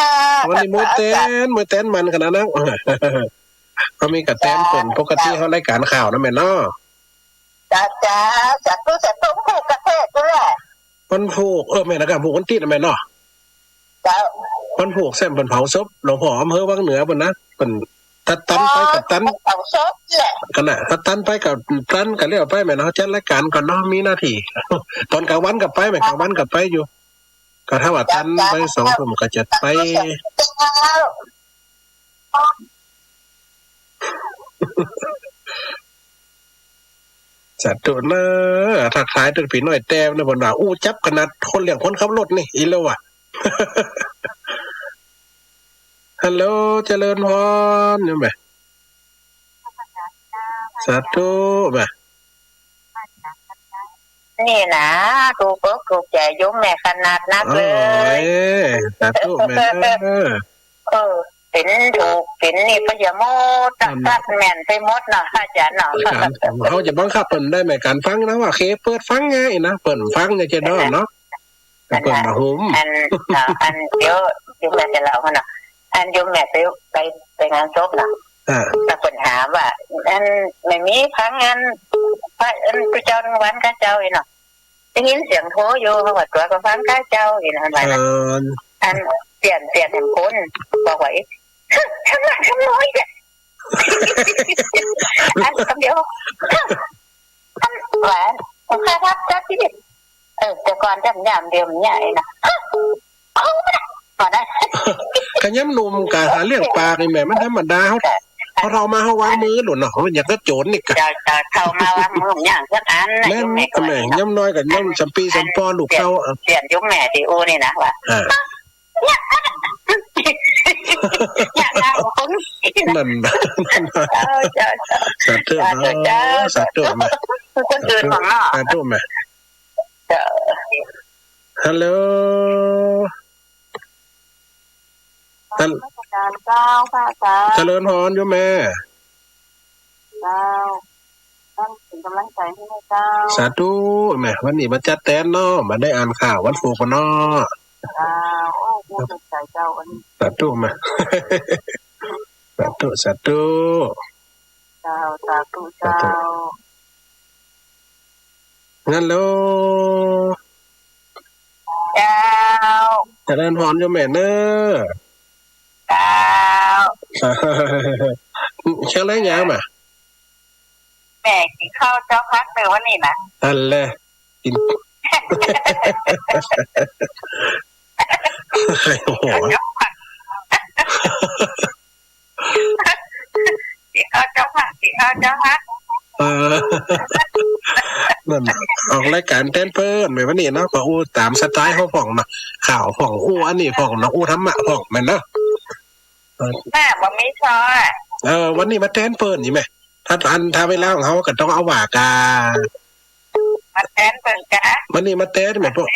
วันนี้ม้วยแตน ม้วยแตนมันขนาดนั้น เขามีก้าแตนเปิ้น ปกติเฮารายก๋านข่าวนะแม่เนาะ จ้า จ้า สาธุ สาธุ ผูกกระเทศอยู่แหละ วันผูก เออ แม่นะ ก้าผูกวันติ๊ดนะแม่เนาะ เจ้า วันผูกแซมเปิ้นเผาศพหลวงพ่ออำเภอวังเหนือเปิ้นนะ เปิ้นตัดตันไปกับตัน เผาศพแหละ กั๋นน่ะ ตัดตันไปกับตัน ก็แล้วไปแม่เนาะ จัดรายก๋านก่อนเนาะ มีหน้าตี้ ต๋อนก๋างวันก็ไปแม่ ก๋างวันก็ไปอยู่ ก็ถ้าว่าตันไปสองทุ่มก็จะไป เจ้า สาธุเน่อ ทักทายตึงปี้น้อยแต้วเน่อ เปิ้นว่าอู้จับขนาดคนเลี้ยงคนขับรถนี่ อีแล้วว่ะ ฮัลโหล เจริญพร โยมแม่ สาธุแม่ นี่นะ ถูกอกถูกใจ๋โยมแม่ขนาดนักเลย โอ้ย สาธุแม่เอ้ย เออ เป๋นถูก เป๋นนี่ไปหมด นั่นน่ะ ตั๊กแม่นไปหมดเนาะ อาจ๋ารย์เนาะ เฮาจะบังคับเปิ้นได้แม่ ก๋านฟังนะ ว่าเคเปิดฟังไงนะ เปิ้นฟังไงจะได้เนาะ อัน เปิ้นบ่ฮู้ อัน เอ่อ อันเดี๋ยว โยมแม่จะเล่าหั้นเนาะ อันโยมแม่ไป ไป ไปงานศพเนาะ อ่า แล้วเปิ้นถามว่า อัน แม่มีฟังอัน พระ อันพระเจ้าทั้งวันก้าเจ้าอี้เนาะ ได้ยินเสียงโทรอยู่ เขาว่าตั๋วก็ฟังก้าเจ้าอี้นะ มันว่านะ เออ อันเปลี่ยน เปลี่ยนแห่งคน บอกว่า เอ๊ะ ทำไม ทำน้อยเนี่ย อันคำเดียว หวาน ผมแค่ทัก ทักที่ เออ แต่ก่อนจำยามเดียวมันใหญ่นะ เขาไม่ได้ ก่อนนะ ก็ยามหนุ่มก็หาเรื่องปากนี่แม่ มันธรรมดา เฮา เฮาเฒ่ามาเฮาวางมือโลดเนาะ มันอย่างกับโจ๋รนี่กะ เจ้า เจ้าเฒ่ามาวางมืออย่างสักอันนะ แม่น โยมแม่ก็ แม่ ว่าอย่างนี้เนาะ ยามน้อยก็ยามสำปี๋สำปอลูกเต้า เปลี่ยน เปลี่ยนโยมแม่ดีอู้นี่นะว่า อ่า เนี่ย เนี่ยนะคุณ นั่น นั่น เจ้า เจ้า เจ้า สาธุ สาธุ เนาะ เจ้า สาธุแม่ คนอื่นของเนาะ สาธุแม่ เจ้า ฮัลโหล ท่าน นมัสการเจ้า พระอาจ๋ารย์ เจริญพรโยมแม่ เจ้า ท่านเป๋นก๋ำลังใจ๋หื้อเจ้า สาธุแม่ วันนี้มาจัดแตนเนาะ มาได้อ่านข่าววันพูกเปิ้นเนาะ เจ้า โอ้ ภูมิใจ๋เจ้า วันนี้ สาธุแม่ สาธุ สาธุ เจ้า สาธุ สาธุ เจ้า ฮัลโหล เจ้า เจริญพรโยมแม่เน่อ เจ้า เชียงรายยามอ่ะ แม่กิ๋นข้าวเจ้าพักเน่อวันนี้นะ อันแหละ กิ๋น โอ้โห กิ๋นข้าวเจ้าพัก กิ๋นข้าวเจ้าพัก เออ นั่นน่ะ ออกรายก๋านแตนเปิ้นแม่นวันนี้เนาะ ก็อู้ต๋ามสไตล์เฮาพ่องเนาะ ข่าวพ่อง อู้อันนี้พ่องเนาะ อู้ธรรมะพ่องแม่นเนาะ เออ แม่บ่มีซออะ เออ วันนี้มาแตนเปิ้นนี่แม่ ถ้าอัน ถ้าเวลาของเฮาก็ต้องเอาว่าก๋า มาแตนเปิ้นกะ วันนี้มาแตนแม่ พวก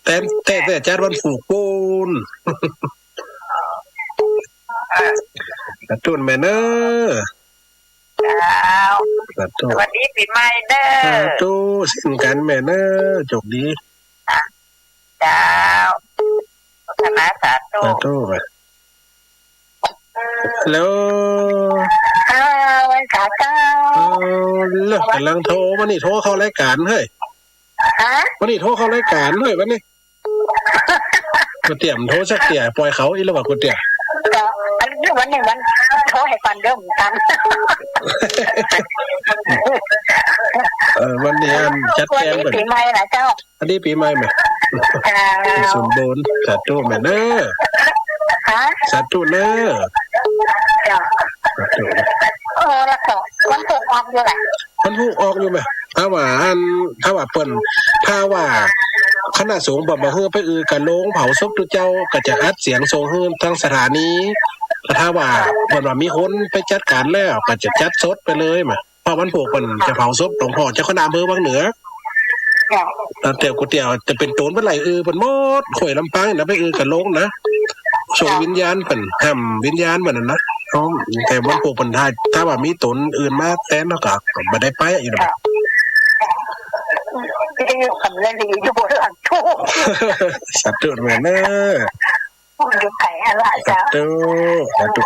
แต แต่น แต่น แต่นอาจารย์วันพูกปู๊น สาธุแม่เน้อ เจ้า สาธุ สวัสดีปี๋ใหม่เน้อ สาธุ เช่นกั๋นแม่เน้อ โชคดี เจ้า อนุโมทนาสาธุ สาธุ ฮัลโหล อ้าว ไหว้สาเจ้า อ้าว เลิก ก๋ำลังโทร วันนี้โทรเข้ารายก๋านเฮ้ย ฮะ วันนี้โทรเข้ารายก๋านเฮ้ย วันนี้ กูเตี้ยมโทรสักเตี้ย ป่อยเขาอี้ละว่ากูเตี้ย เจ้า อันนี้วันนี้วันโทรหื้อปันเดิมกั๋น เออ วันนี้อันจัดแจงก่อน สวัสดีปี๋ใหม่นะเจ้า สวัสดีปี๋ใหม่แม่ เจ้า สมบูรณ์ สาธุแม่เน้อ ฮะ สาธุเน้อ เจ้า สาธุ โอ้ แล้วก็วันพูกออกอยู่แหละ วันพูกออกอยู่แม่ ถ้าว่าอัน ถ้าว่าเปิ้น ถ้าว่าคณะสงฆ์บ่ บ่หื้อไปอือกับโลงเผาศพตุ๊เจ้า ก็จะอัดเสียงส่งหื้อทางสถานี ถ้าว่าเปิ้นว่ามีคนไปจัดก๋านแล้ว ก็จะจัดสดไปเลยแม่ เพราะวันพูกเปิ้นจะเผาศพหลวงพ่อเจ้าคณะอำเภอวังเหนือ เจ้า แล้วแต่กูเตี้ยจะเป๋นโตนเปิ้นไล่อือเปิ้นหมด คนลำปางนะ ไปอือกับโลงนะ ส่งวิญญาณเปิ้น ห้ามวิญญาณเปิ้นน่ะนะ เอา แต่วันพูกเปิ้นถ้า ถ้าว่ามีโตนอื่นมาแตนแล้วก็ ก็บ่ได้ไปอีกแล้ว เจ้า วิทยุสำเร็จอยู่บนหลังตู้ สาธุแม่เน้อ อยู่ไกลหั่นละเจ้า สาธุ สาธุ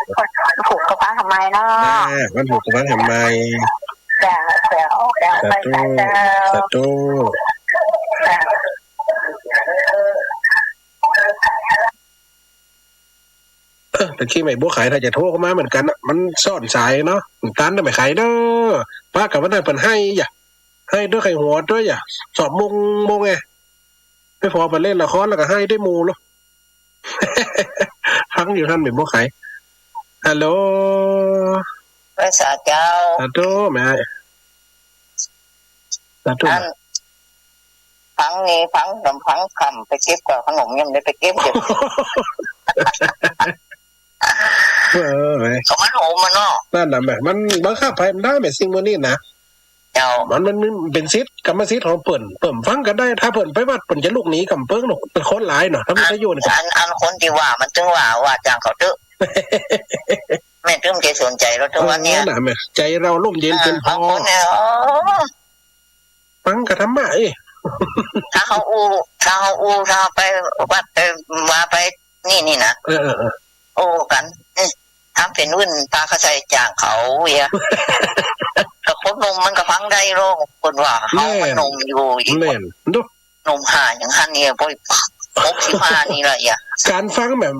วันพูกก็ฟังธรรมะเนาะ อ่า วันพูกก็ฟังธรรมะ เจ้า เจ้า เจ้า สาธุ ไปเจ้า สาธุ เจ้า เออ ตะกี้แม่บัวไขถ้าจะโทรเข้ามาเหมือนกั๋นน่ะ มันซ่อนสายเนาะ มันตันน่ะแม่ไขเน้อ ปะกั๋นวันนั้นเปิ้นไห้อย่า ไห้ตวย ไข้หัวตวยอย่า สอบมง มงไง ไปผ่อเปิ้นเล่นละครแล้วก็ไห้ตวยหมู่ลูก ฟังอยู่หั้นแม่บัวไข ฮัลโหล ไหว้สาเจ้า สาธุแม่ สาธุ อัน ฟังนี่ฟัง ลำพังค่ำไปเก็บกับขนมยังได้ไปเก็บอยู่ เออ เฮ้ย เขามันโหมมันเนาะ นั่นน่ะแม่ มันบังคับใผบ่ได้แม่ สิ่งพวกนี้นะ เจ้า มัน มัน มันเป๋นสิทธิ์ กรรมสิทธิ์ของเปิ้น เปิ้นฟังก็ได้ ถ้าเปิ้นไปวัด เปิ้นจะลุกหนีกำเปิ้งเนาะ เปิ้นคนหลายเนาะ ถ้าวิทยุนี่ อัน อันคนตี้ว่ามันตึงว่า ว่าจ้างเขาเต๊อะ แม่นตึงจะสนใจ๋แล้ว ตึงวันเนี้ย เออ นั่นน่ะแม่ ใจ๋เฮาร่มเย็นเป๋นพอ บางคนเนี่ย โอ้ ฟังกะธรรมะเอ้ย ถ้าเฮาอู้ ถ้าเฮาอู้ ถ้าเฮาไปวัดไปวาไปนี่นี่นะ เออ เออ เออ อู้กั๋น เอ๊ะ ทำเป๋นวื่นปาเข้าใจ๋จ้างเขาเวีย แต่คนหนุ่มมันก็ฟังได้โลก คนว่าเฮามันหนุ่มอยู่อีก แม่น ดู หนุ่มห่าอย่างหั้นเนี่ย บ่ หกสิบห้านี่ละเอีย ก๋านฟังแบบ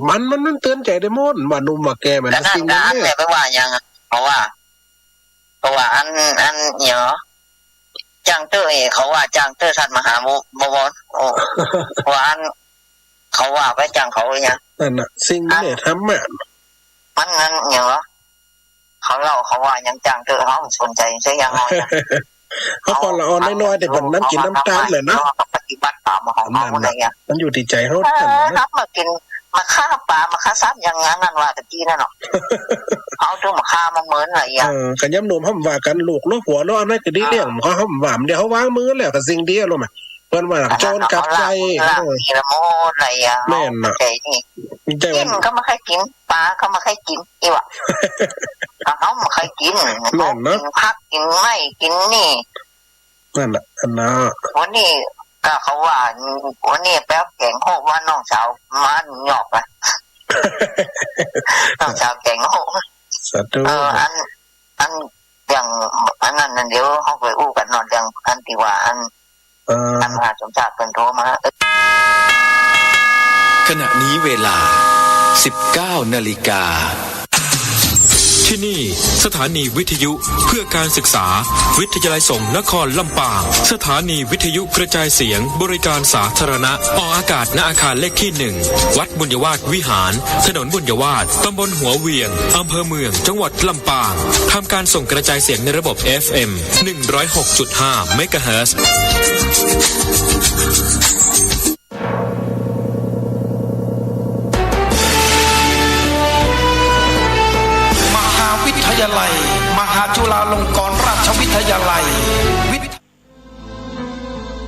มัน มัน มันเตือนใจ๋ได้หมด ว่าหนุ่มว่าแก่ มัน ก็นั่น สิ่ง ก็อัน นี้ เนี่ย ไปว่าหยังอะ เพราะว่า เพราะว่าอัน อันเนาะ จ้างเต๊อะเอ้ย เขาว่าจ้างเต๊อะ ท่านมหาบวร โอ้ ว่าอัน เขาว่าไปจ้างเขาเนี่ย นั่นน่ะ สิ่งนี้เนี่ย อัน ธรรมะ มัน มันอย่างเหรอ เขาเล่าเขาว่ายังจ้างเต๊อะ เฮาสนใจ๋เสียอย่างน้อยนะ เฮาผ่อนละอ่อนน้อยๆ แต่เปิ้นน้ำกิ๋นน้ำต๋าลแหละเนาะ เฮาปฏิบัติต๋ามของเฮา นั่นน่ะ อะไรเงี้ย มันอยู่ตี้ใจ๋เฮา เออ นั่นน่ะ นับมากิ๋น มาฆ่าป๋า มาฆ่าสัตว์อย่างนั้น นั่นว่าตะกี้นั่นเนาะ เอาตัวมาฆ่ามาเหมือนอะไรอ่ะ เออ ก็ยามหนุ่มห้ามว่ากั๋น ลูกเนาะ ผัวเนาะ อันนั้นก็ดีเลี้ยง เขาห้ามว่า เดี๋ยวเขาวางมือแล้วก็สิ่งดี รู้ไหม เปิ้นว่าโจรกลับใจ๋ อันนั้นเขาลาก ลาก เออ นี่ละโมดอะไรอ่ะ แม่นน่ะ เข้าใจ๋นี่ ใจ๋ กิ๋นก็บ่ใค่กิ๋น ป๋าก็บ่ใค่กิ๋น อีหว่า เฮาบ่ใค่กิ๋น แม่นเนาะ กิ๋นผัก กิ๋นไม้ กิ๋นนี่ นั่นน่ะ อันน่ะ วันนี้ก็เขาว่า วันนี้แป๊บแก๋งโฮกว่าน้องสาวมาหยอกอะ น้องสาวแก๋งโฮก สาธุ เออ อัน อันอย่าง อันนั้นน่ะ เดี๋ยวเฮาไปอู้กั๋นเนาะ อย่างอันตี้ว่าอัน เออ อันว่าสมศักดิ์เปิ้นโทรมา ขณะนี้เวลา สิบเก้านาฬิกา ที่นี่สถานีวิทยุเพื่อการศึกษา วิทยาลัยสงฆ์นครลำปาง สถานีวิทยุกระจายเสียงบริการสาธารณะ ออกอากาศณอาคารเลขที่หนึ่ง วัดบุญยวาสวิหาร ถนนบุญยวาส ตำบลหัวเวียง อำเภอเมือง จังหวัดลำปาง ทำการส่งกระจายเสียงในระบบ เอฟเอ็ม หนึ่งร้อยหกจุดห้า เมกะเฮิรตซ์ มหาวิทยาลัย มหาจุฬาลงกรณราชวิทยาลัย